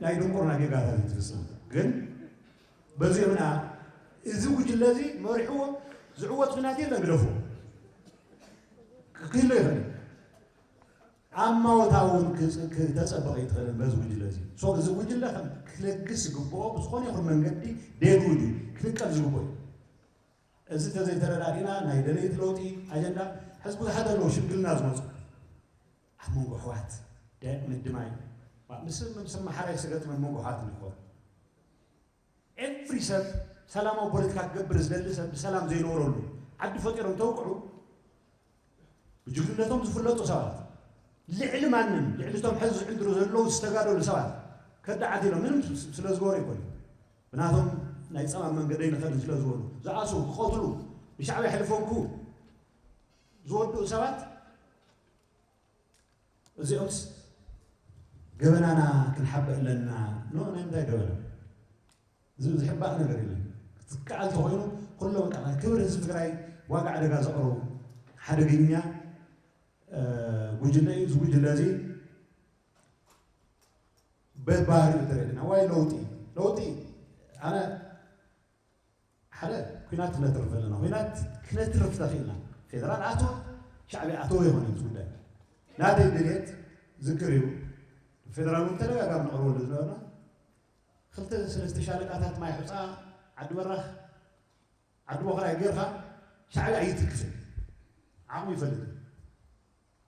ናይ ድንቁርና ጌጋታት ትፍፅም ግን በዚኦምና እዚ ጉጅለ እዚ መሪሕዎ ዝዕወት ኩናት የለን ግደፉ ክህሎ ይኽእል ኣማወታ እውን ክተጸብቕ ይትኽእልን በዚ ጉጅለ እዚ። ሶ እዚ ጉጅለ ከም ክለግስ ዝግብኦ ብዝኾነ ይኹን መንገዲ ደልዩ ድዩ ክፍቀድ ዝግብኦ እዩ። እዚ ተዘይተረዳዲና ናይ ደለይቲ ለውጢ ኣጀንዳ ሕዚ ብዙሓት ኣለዉ ሽምግልና ዝመፁ ኣብ መንጎ ኣሕዋት ደቅ ምድማይ ምስ ምስ መሓራይ ዝተገጥመን መንጎ ኣሕዋት ንኾን ኤቭሪ ሰብ ሰላማዊ ፖለቲካ ክገብር ዝደሊ ሰብ ብሰላም ዘይነበረሉ ዓዲ ፈጢሮም ተውቅዑ ብጅግንነቶም ዝፍለጡ ሰባት ልዕሊ ማንም ልዕሊ ቶም ሕዚ ዝዕንድሩ ዘለዉ ዝተጋደሉ ሰባት ከዳዓት ኢሎም ምንም ስለ ዝገበሩ ይኮኑ ብናቶም ናይ ፀማም መንገደይ ንኸድን ስለ ዝበሉ ዝኣስሩ ክቐትሉ ንሻዕብያ ሕልፎም ክህቡ ዝወድኡ ሰባት እዚኦምስ ገበናና ክንሓብእ ኣለና። ኖ ናይ ምንታይ ገበና? እዚ ዝሕባእ ነገር የለን። ክትከኣል ተኾይኑ ኩሎም በቃ ናይ ክብሪ ህዝቢ ትግራይ ዋጋ ዕደጋ ዘቕረቡ ሓደገኛ ጉጅለ እዩ። እዚ ጉጅለ እዚ በባህሪኡ ተረድና ዋይ ለውጢ ለውጢ ኣነ ሓደ ኩናት ክነትርፍ ዘለና ኩናት ክነትርፍ ተኽኢልና ፌደራል ኣቶ ሻዕብያ ኣቶ ይኾነ እዚ ጉዳይ ናተይ ድልየት ዝክር እዩ። ፌደራል እውን ተደጋጋሚ ንቕርበሉ ዝነበርና ክልተ ሰለስተ ሻለቃታት ማይ ሕፃ ዓዲ በራኽ ዓዲ ቦኽራይ ጌርካ ሻዕብያ ኣይትክፍን ዓቕሙ ይፈልጥ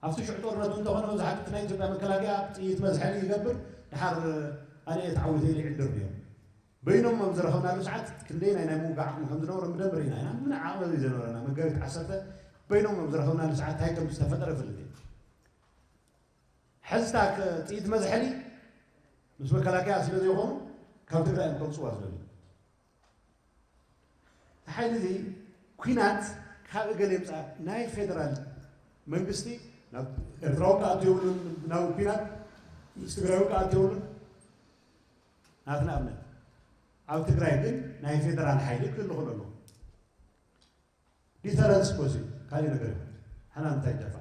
ኣብቲ ሽዑ ጦርነቱ እንተኾነ መብዛሕትኡ ናይ ኢትዮጵያ መከላከያ ጥይት መዝሐሊ ይገብር ድሓር ኣነ እየ ተዓዊተ ኢለ ይዕድር ነይሩ በይኖም ኣብ ዝረኸብናሉ ሰዓት ክንደይ ናይ ናይ ምውጋዕ ዓቕሚ ከም ዝነበሮም ብደንብ ርኢና ኢና ምንም ዓቕሚ ዘይነበረና መጋቢት ዓሰርተ በይኖም ኣብ ዝረኸብናሉ ሰዓት እንታይ ከም ዝተፈጠረ ይፈልጥ እየ ሕዝታ ጥይት መዝሐሊ ምስ መከላከያ ስለ ዘይኾኑ ካብ ትግራይ እዮም ከውፅዋ ዝደልዩ ሓይሊ እዚ ኩናት ካብ እገለ ይምፃእ ናይ ፌደራል መንግስቲ ናብ ኤርትራዊ ክኣቱ የብሉን ናብ ኩናት ምስ ትግራይ ክኣቱ የብሉን ናትና ኣብነት ኣብ ትግራይ ግን ናይ ፌደራል ሓይሊ ክህሉ ክእል ኣለዎ ዲተረንስ ኮዚ ካሊእ ነገር እዩ ሓና እንታይ ይደፋ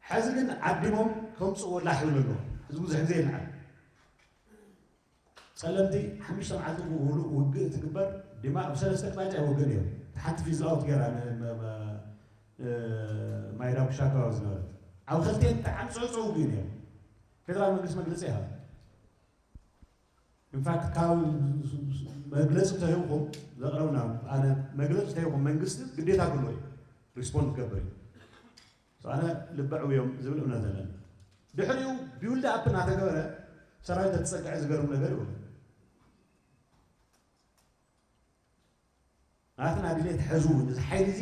ሕዚ ግን ዓዲሞም ከምፅዎ ላሕ ይብሉ ኣለዎ እዚ ብዙሕ ግዜ ይልዓል ጸለምቲ ሓሙሽተ መዓልቲ ውግእ ትግበር ድማ ኣብ ሰለስተ ኣቅጣጫ ይወግእ ነይሩ። ሓንቲ ፊዝ ኣውት ገይራ ማይዳ ኩሻካ ዝነበረት ኣብ ክልቴን ብጣዕሚ ጽዕጹ ውግእ ነይሩ። ፌደራል መንግስቲ መግለጺ ይሃብ። ኢንፋክት ካብ መግለፂ ተሂብኩም ዘቅረብና ኣነ መግለፂ ተሂብኩም መንግስቲ ግዴታ ክህልዎ እዩ ሪስፖንድ ክገብር እዩ ኣነ ልበዕው እዮም ዝብል እምነት ኣለኒ ድሕሪኡ ቢውልድ ኣፕ እናተገበረ ሰራዊት ተፀግዐ ዝገርም ነገር ይብሉ ናትና ድሌት ሕዚ እውን እዚ ሓይሊ እዚ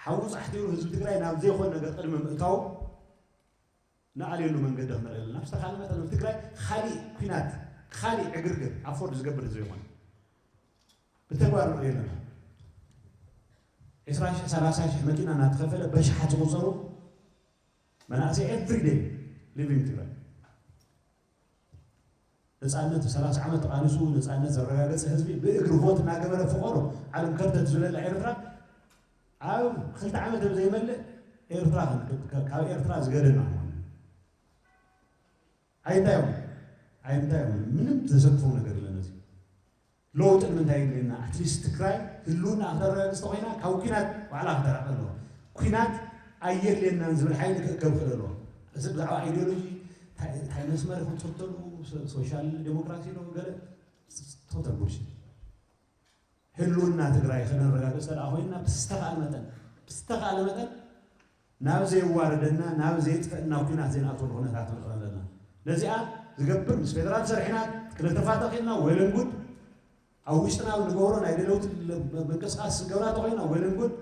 ሓዊ ፃሕቲሩ ህዝቢ ትግራይ ናብ ዘይኮን ነገር ቅድሚ ምእታው ንኣልየሉ መንገዲ ክንርኢ ኣለና ብዝተኻለ መጠን ኣብ ትግራይ ካሊእ ኩናት ካሊእ ዕግርግር ኣፎርድ ዝገብር ህዝቢ ይኮን ብተግባር ንርኢ ኣለና ዕስራ ሺሕ ሰላሳ ሺሕ መኪና እናተኸፈለ በሽሓት ዝቁፀሩ መናእሰይ everyday living ትግራይ ነፃነት ሰላሳ ዓመት ተቃሊሱ ነፃነት ዘረጋገፀ ህዝቢ ብእግሪ ቮት እናገበረ ፈቆዶ ዓለም ከርተት ዝብለላ ኤርትራ ኣብ ክልተ ዓመት ኣብ ዘይመልእ ኤርትራ ካብ ኤርትራ ዝገደና ኣይንታዮም ኣይንታዮም ምንም ዘሰክፈው ነገር የለን እዚ ለውጢ ንምንታይ የድልየና ኣትሊስት ትግራይ ህልውና ክተረጋግፅ ተኮይና ካብ ኩናት ባዕላ ክተራቀ ኣለዋ ኩናት ኣየድልየናን ዝብል ሓይሊ ክእከብ ክእል ኣለዋ እዚ ብዛዕባ ኣይዲዮሎጂ እንታይ መስመር ይኹን ትኽተሉ ሶሻል ዴሞክራሲ ዶ ገለ ቶተል ቡልሽት ህልውና ትግራይ ከነረጋግፅ ተደኣ ኮይንና ብዝተኻለ መጠን ብዝተኻለ መጠን ናብ ዘየዋርደና ናብ ዘየጥፈእና ኩናት ዘይንኣትወሉ ኩነታት ንቕረ ኣለና ነዚኣ ዝገብር ምስ ፌደራል ሰሪሕና ክነተፋተኺልና ወይለንጉድ ኣብ ውሽጥና ንገብሮ ናይ ደለውቲ ምንቅስቃስ ዝገብራ ተኮይና ወይለንጉድ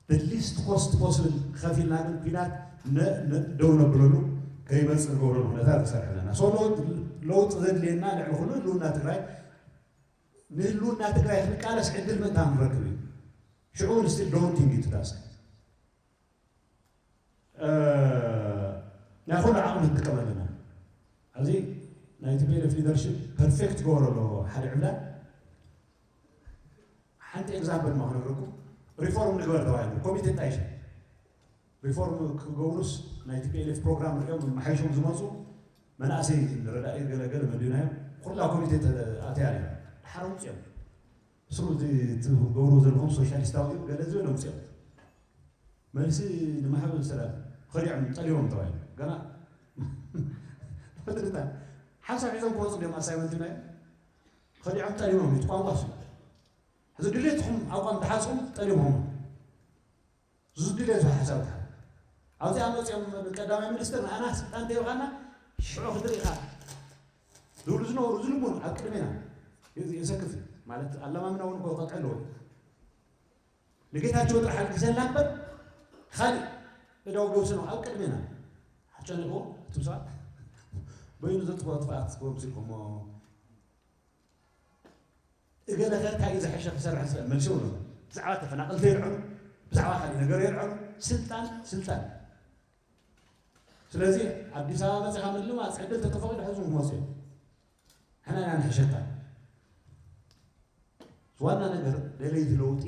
the least cost possible ከፊልና ግን ኩናት ደው ነብለሉ ከይመፅእ ንገብረሉ ኩነታት ንሰርሕ ኣለና። So ለውጢ ዘድልየና ልዕሊ ኩሉ ህልውና ትግራይ ንህልውና ትግራይ ክንቃለስ ዕድል ምእንታ ንረክብ እዩ። ሽዑ እውን still daunting እዩ እቲ task። ናይ ኩሉ ዓቕሚ ክንጥቀም ኣለና። ኣብዚ ናይ TPLF leadership perfect ክገብሮ ኣለዎ ሓደ ዕብዳን ሓንቲ example ማ ክነግረኩም reform ንግበር ተባሂሉ ኮሚቴ ጣይሻ reform ክገብሩስ ናይ TPLF program ሪኦም መሓይሾም ዝመፁ መናእሰይ ንረዳኢ ገለገለ መዲናዮም ኩላ ኮሚቴ ኣትያ ድሓር ውፅኦም ስሩ ትገብሩ ዘለኹም ሶሻሊስታዊ ገለ ዝበለ ውፅኦም መልሲ ንመሃብ ሰላም ከዲዖም ጠሊቦም ተባሂሉ። ገና ፈትርታ ሓሳብ ሒዞም ክወፁ ድዮም ኣሳይመንት ናይ ከዲዖም ጠሊቦም እዩ ቋንቋ እሱ። ሕዚ ድሌትኹም ኣቋም ተሓፅኹም ጠሊቦም። እዚ ድሌት ሓሳብ ተሓ ኣብዚኣ መፅኦም ቀዳማይ ሚኒስትር ንኣና ስልጣን ተይብኻና ሽዑ ክትርኢ ኢኻ ዝብሉ ዝነበሩ ዝልሙን ኣብ ቅድሜና የሰክፍ ማለት ኣለማምና እውን ከጥዐ ኣለዎ። ንጌታቸው ጥራሕ ኣልግሰልና እምበር ካልእ እዳው ገውስኖ ኣብ ቅድሜና ኣጨንቆ እቱም ሰባት በይኑ ዘጥፍኦ ጥፍኣት ክወምስ ኢልኩሞ እገለ ከ እንታይ እዩ ዝሐሸ ክሰርሕ ዝኽእል መልሲ ይብሉ። ብዛዕባ ተፈናቀልቲ የልዕሉ፣ ብዛዕባ ካልእ ነገር የልዕሉ። ስልጣን ስልጣን። ስለዚ ኣዲስ ኣበባ መፅኻ ምልማፅ ዕድል ተተፈቂዱ ሕዚ ክመፁ እዮም። ሕና ኢና ንሕሸካ። ዋና ነገር ደለይቲ ለውጢ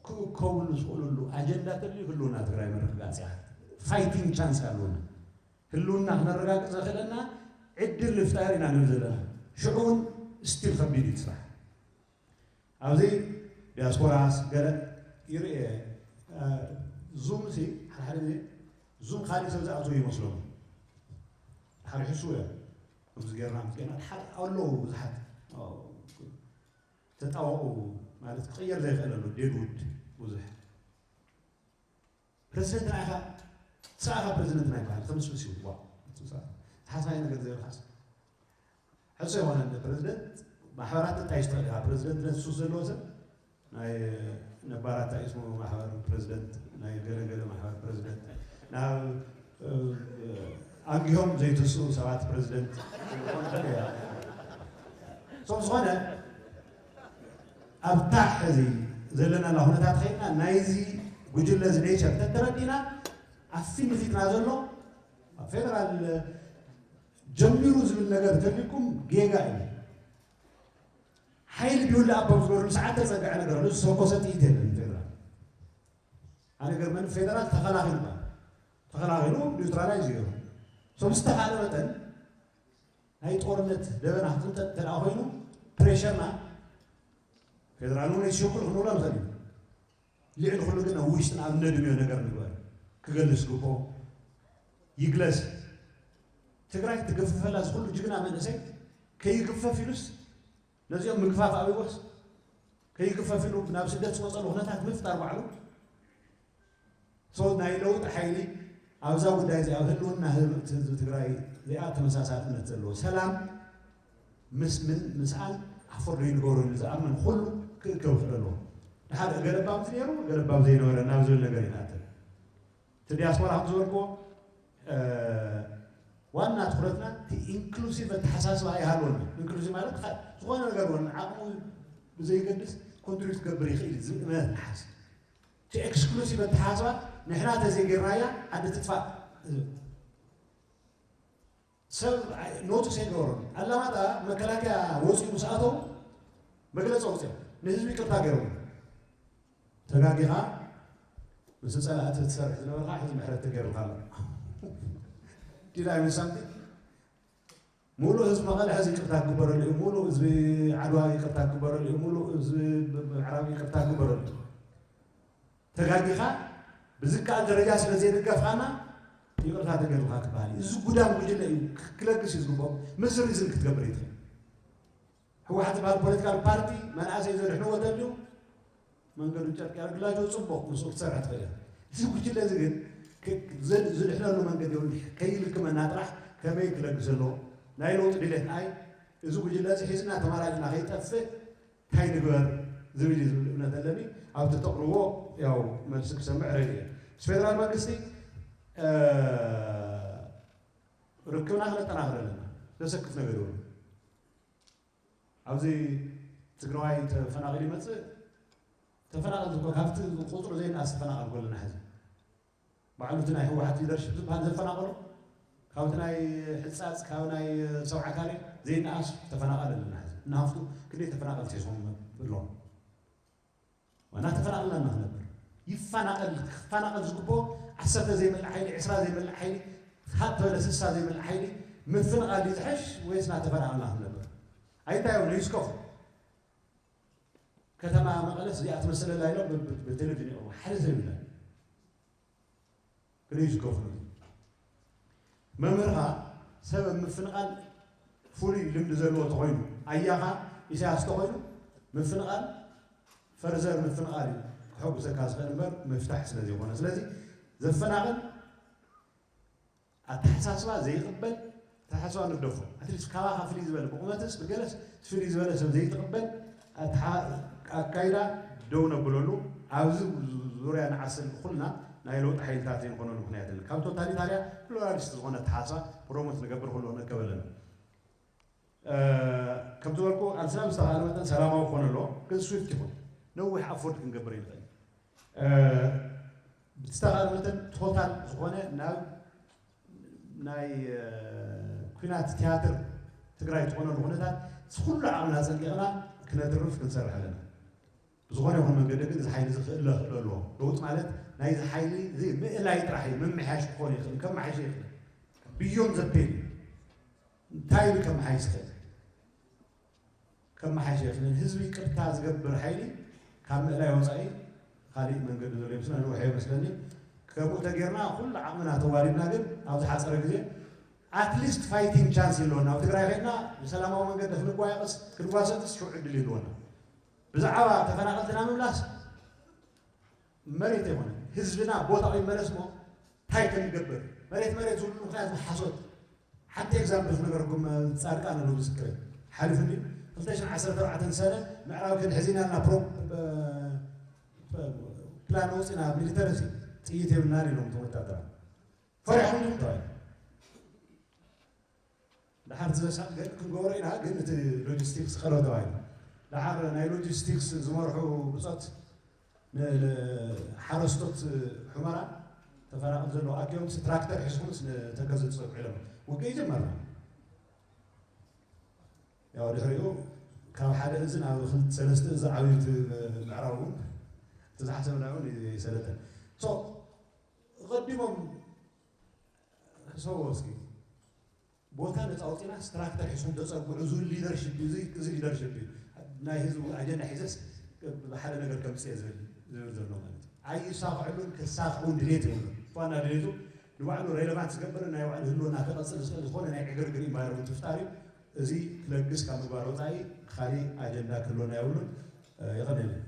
ክእከብሉ ዝኽእልሉ ኣጀንዳ ተልዩ ህልውና ትግራይ ምርግጋፅ እያ። ፋይቲንግ ቻንስ ኣለና። ህልውና ክነረጋግፅ ዘኽእለና ዕድል ንፍጣር ኢና ንብል ዘለና። ሽዑ እውን ስቲል ከቢድ እዩ ስራሕ። ኣብዚ ዲያስፖራስ ገለ ይርኤ ዙም ሲ ሓደ ሓደ ግዜ ዙም ካልእ ሰብ ዝኣትዎ ይመስሎም። ሓደ ሕሱ እዮም ከምዚ ጌርና ምስ ጌርና ሓደ ኣለዉ ብዙሓት ተጣወቑ ማለት ክቕየር ዘይኽእለሉ ዴድውድ ብዙሕ ፕረዚደንት ንዓኻ ሰኣኻ ፕረዚደንት ናይ በሃል ከምስምስ እዩ ዋ ዝሓስናይ ነገር ዘይብልካስ ሕሶ የኾነ ፕረዚደንት ማሕበራት እንታይ ይሽተል ኢኻ ፕረዚደንት ነሱ ዘለዎ ሰብ ናይ ነባራት ኣስሙ ማሕበር ፕረዚደንት ናይ ገለገለ ማሕበር ፕረዚደንት ናብ ኣንጊሆም ዘይትስኡ ሰባት ፕረዚደንት ዝኾነ ኣብታ ሕዚ ዘለናላ ኩነታት ከይድና ናይዚ ጉጅለ እዚ ኔቸር ተተረዲና ኣብ ፊት ንፊትና ዘሎ ኣብ ፌደራል ጀሚሩ ዝብል ነገር ተልኩም ጌጋ እዩ። ሓይሊ ቢውል ኣቦም ዝበሉ ሰዓት ተፀግዐ ነገር ንሱ ተኮሰ ጥይት የለን ፌደራል ኣነ ገርመን ፌደራል ተኸላኺሉ ተኸላኺሉ ኒውትራላይዝ ገይሩ ብዝተኻለ መጠን ናይ ጦርነት ደበና ክትንጠጥ ተደኣ ኮይኑ ፕሬሸርና ፌደራል እውን ይሽኩል ክንብሎ ንኽእል እዩ። ልዕሊ ኩሉ ግን ኣብ ውሽጥን ኣብ ነድምዮ ነገር ንግበር ክገልስ ግቦ ይግለስ። ትግራይ ትገፍፈላ ዝኩሉ ጅግና መንእሰይ ከይግፈፍ ኢሉስ ነዚኦም ምግፋፍ ኣብዎስ ከይግፈፍ ኢሉ ናብ ስደት ዝወፀሉ ኩነታት ምፍጣር ባዕሉ ሰው ናይ ለውጢ ሓይሊ ኣብዛ ጉዳይ እዚ ኣብ ህልውና ህዝቢ ትግራይ እዚኣ ተመሳሳልነት ዘለዎ ሰላም ምስ ምን ምስኣን ኣፎርዶ ይንገሩ ኢሉ ዝኣምን ኩሉ ክእከብ ክእል ኣለዎ። ድሓር ገለባም ነይሩ ገለባም ዘይነበረ ናብ ዝብል ነገር ይንኣተል። እቲ ዲያስፖራ ከም ዝበልክዎ ዋና ትኩረትና እቲ ኢንክሉሲቭ ኣተሓሳስባ ይሃልወና። ኢንክሉሲቭ ማለት ዝኾነ ነገር ወን ዓቕሙ ብዘይገድስ ኮንትሪት ክገብር ይኽእል ዝብል እምነት ንሓስ እቲ ኤክስክሉሲቭ ኣተሓሳስባ ንሕና ተዘይጌርናያ ዓዲ ትጥፋእ ሰብ ኖቲስ ኣይገበሮም። ኣላማጣ መከላከያ ወፂኡ ምስ ኣተው መግለፂ ኣውፅኦም ንህዝቢ ይቅርታ ገይሮም። ተጋጊኻ ምስ ፀላእቲ ትሰርሕ ዝነበርካ ሕዚ ምሕረት ተገይሩልካ ኣሎ። ዲድ ኣይ ሚስ ሳምቲንግ? ሙሉእ ህዝቢ መቐለ ሕዚ ይቅርታ ክግበረሉ እዩ። ሙሉእ ህዝቢ ዓድዋ ይቅርታ ክግበረሉ እዩ። ሙሉእ ህዝቢ ምዕራብ ይቅርታ ክግበረሉ እዩ። ተጋጊኻ ብዝከኣል ደረጃ ስለ ዘይደገፍካና ይቕርታ ተገይሩልካ ክበሃል እዩ። እዚ ጉዳም ጉጅለ እዩ ክለግስ እዩ ዝግብኦ። ምስ ሪዝን ክትገብር እዩ ትኽእል። ህወሓት ዝበሃል ፖለቲካል ፓርቲ መናእሰይ ዘድሕንዎ ተልዩ መንገዱ ጨርቂ ኣርግላጆ ፅቡቕ ምስኡ ክትሰርሕ ትኽእል ኢኻ። እዚ ጉጅለ እዚ ግን ዝድሕነሉ መንገዲ እውን ከይልክመና ጥራሕ ከመይ ክለግስ ኣለዎ ናይ ለውጢ ድሌት ኣይ እዚ ጉጅለ እዚ ሒዝና ተማራጅና ከይጠፍእ እንታይ ንግበር ዝብል እዩ ዝብል እምነት ኣለኒ። ኣብቲ ተቕርቦ ያው መልሲ ክሰምዕ ረድ እየ። ምስ ፌደራል መንግስቲ ርክብና ክነጠናኽር ኣለና። ዘሰክፍ ነገር ይብሉ ኣብዚ ትግራዋይ ተፈናቒሉ ይመፅእ ተፈናቐል ዝኮ ካብቲ ቁፅሩ ዘይንኣስ ተፈናቐል ጎለና ሕዚ ባዕሉ እቲ ናይ ህወሓት ሊደርሽፕ ዝበሃል ዘፈናቐሎ ካብቲ ናይ ሕፃፅ ካብ ናይ ሰብዓ ካሬ ዘይንኣስ ተፈናቐል ኣለና ሕዚ እናሃፍቱ ክንደይ ተፈናቐል ሴሶም ብሎም ዋና ተፈናቐልና እናክነብር ይፈናቐል ክፈናቐል ዝግብኦ ዓሰርተ ዘይመልእ ሓይሊ ዕስራ ዘይመልእ ሓይሊ ሃብ ተበለ ስሳ ዘይመልእ ሓይሊ ምፍንቓል ድዩ ዝሐሽ ወይስ እናተፈናቐልና ክንነብር ኣይታዮም ንይስከፉ ከተማ መቐለስ እዚኣ ትመስለላ ኢሎም ብቴሌቪዥን ይቕርቡ ሓደ ሰብ ይብለን ክንዩ ዝከፍሉ። መምህርኻ ሰብ ኣብ ምፍንቓል ፍሉይ ልምዲ ዘለዎ ተኾይኑ፣ ኣያኻ ኢሳያስ ተኾይኑ፣ ምፍንቓል ፈርዘር ምፍንቓል እዩ ክሕጉሰካ ዝኽእል እምበር ምፍታሕ ስለ ዘይኮነ። ስለዚ ዘፈናቕል ኣተሓሳስባ ዘይቕበል ኣተሓሳስባ ንግደፎ። ኣትሊስት ካባኻ ፍልይ ዝበለ ብቑመትስ ብገለስ ፍልይ ዝበለ ሰብ ዘይትቕበል ኣተሓ- ኣካይዳ ደው ነብለሉ። ኣብዚ ዙርያ ንዓስል ኩልና ናይ ለውጢ ሓይልታት ዘይንኾነሉ ምክንያት የለን። ካብ ቶታሊታርያ ፕሉራሊስት ዝኾነ ኣተሓሳስባ ፕሮሞት ንገብር ኩሉ ንእከብ ኣለና። ከምቲ ዝበልኩ ቃልስና ብዝተኻእለ መጠን ሰላማዊ ክኾን ኣለዎ፣ ግን ስዊፍት ይኹን። ነዊሕ ኣፎርድ ክንገብር ይንኽእል። ብዝተኻእለ መጠን ቶታል ዝኾነ ናብ ናይ ኩናት ቲያትር ትግራይ ዝኾነሉ ኩነታት ኩሉ ዓቕምና ፀንቂቕና ክነትርፍ ክንሰርሕ ኣለና። ብዝኾነ ይኹን መንገዲ ግን እዚ ሓይሊ እዚ ክእለ ክእለ ኣለዎ። ለውጥ ማለት ናይዚ ሓይሊ እዚ ምእላይ ጥራሕ እዩ። ምምሕያሽ ክኾን ይኽእል፣ ከመሓይሸ ይኽእል። ብዮም ዘፔል እንታይ ኢሉ ከመሓይሽ ይኽእል? ከመሓይሸ ይኽእል። ህዝቢ ይቅርታ ዝገብር ሓይሊ ካብ ምእላይ ወፃኢ ካሊእ መንገዲ ዘሎ ይመስለኒ። ነዊሕ ይመስለኒ። ከምኡ ተጌርና ኩሉ ዓቕምና ተዋዲድና ግን ኣብ ዝሓፀረ ግዜ ኣትሊስት ፋይቲንግ ቻንስ ይለወና። ኣብ ትግራይ ከድና ብሰላማዊ መንገዲ ክንጓየቕስ ክንጓሰጥስ ሽዑ ዕድል ይህልወና። ብዛዕባ ተፈናቐልትና ምምላስ መሬት ኣይኮነ ህዝብና ቦታ ይመለስ ሞ እንታይ ክንገብር? መሬት መሬት ዝብሉ ምክንያት ሓሶት። ሓንቲ ኤግዛምፕል ክነገርኩም፣ ጻድቃን ኣሎ ምስክር ሓሊፉ እንዲ ክልተ ሽሕን ዓሰርተ ኣርባዕተን ሰነ ምዕራብ ክንሕዚና ና ፕላን ወፂና ሚሊተሪ ሲ ጥይት የብልናን ኢሎም ተወታደራ ፈሪሖም ድም ተባሂሉ። ድሓር ዝበሳዕ ገ- ክንገብሮ ኢና፣ ግን እቲ ሎጂስቲክስ ቀረብ ተባሂሉ። ድሓር ናይ ሎጂስቲክስ ዝመርሑ ብፆት ን- ንሓረስቶት ሑመራ ተፈናቕል ዘለዉ ኣኪዮምስ ትራክተር ሒዝኩምስ ንተከዘ ትፀብሑ ኢሎም ውግእ ጀመርና። ያው ድሕሪኡ ካብ ሓደ እዚ ናብ ክልተ ሰለስተ እዚ ዓብዩ እቲ ምዕራብ እውን እቲ ዝሓሰብና እውን ይሰለጠን። ሶ ቀዲሞም ክሰዎ እስኪ ቦታ ነፃ ኣውፂና ስትራክተር ሒዝኩም ተፀግዑ ዝብል ሊደርሽፕ እዩ። እዚ- እዚ ሊደርሽፕ እዩ ናይ ህዝቡ ኣጀንዳ ሒዘስ ብሓደ ነገር ከምፅእ ዝብል ዝብል ዘሎ ማለት እዩ። ኣይሳኽዕሉን ክሳኽዑን ድሌት የብሉ። ዋና ድሌቱ ንባዕሉ ሬሌቫንት ዝገብር ናይ ባዕሉ ህልውና ክቐፅል ዝኽእል ዝኾነ ናይ ዕግርግር ኢንቫይሮመንት ምፍጣር እዩ። እዚ ክለግስ ካብ ምግባር ወፃኢ ካሊእ ኣጀንዳ ክህልወና የብሉን። የቐንየለይ።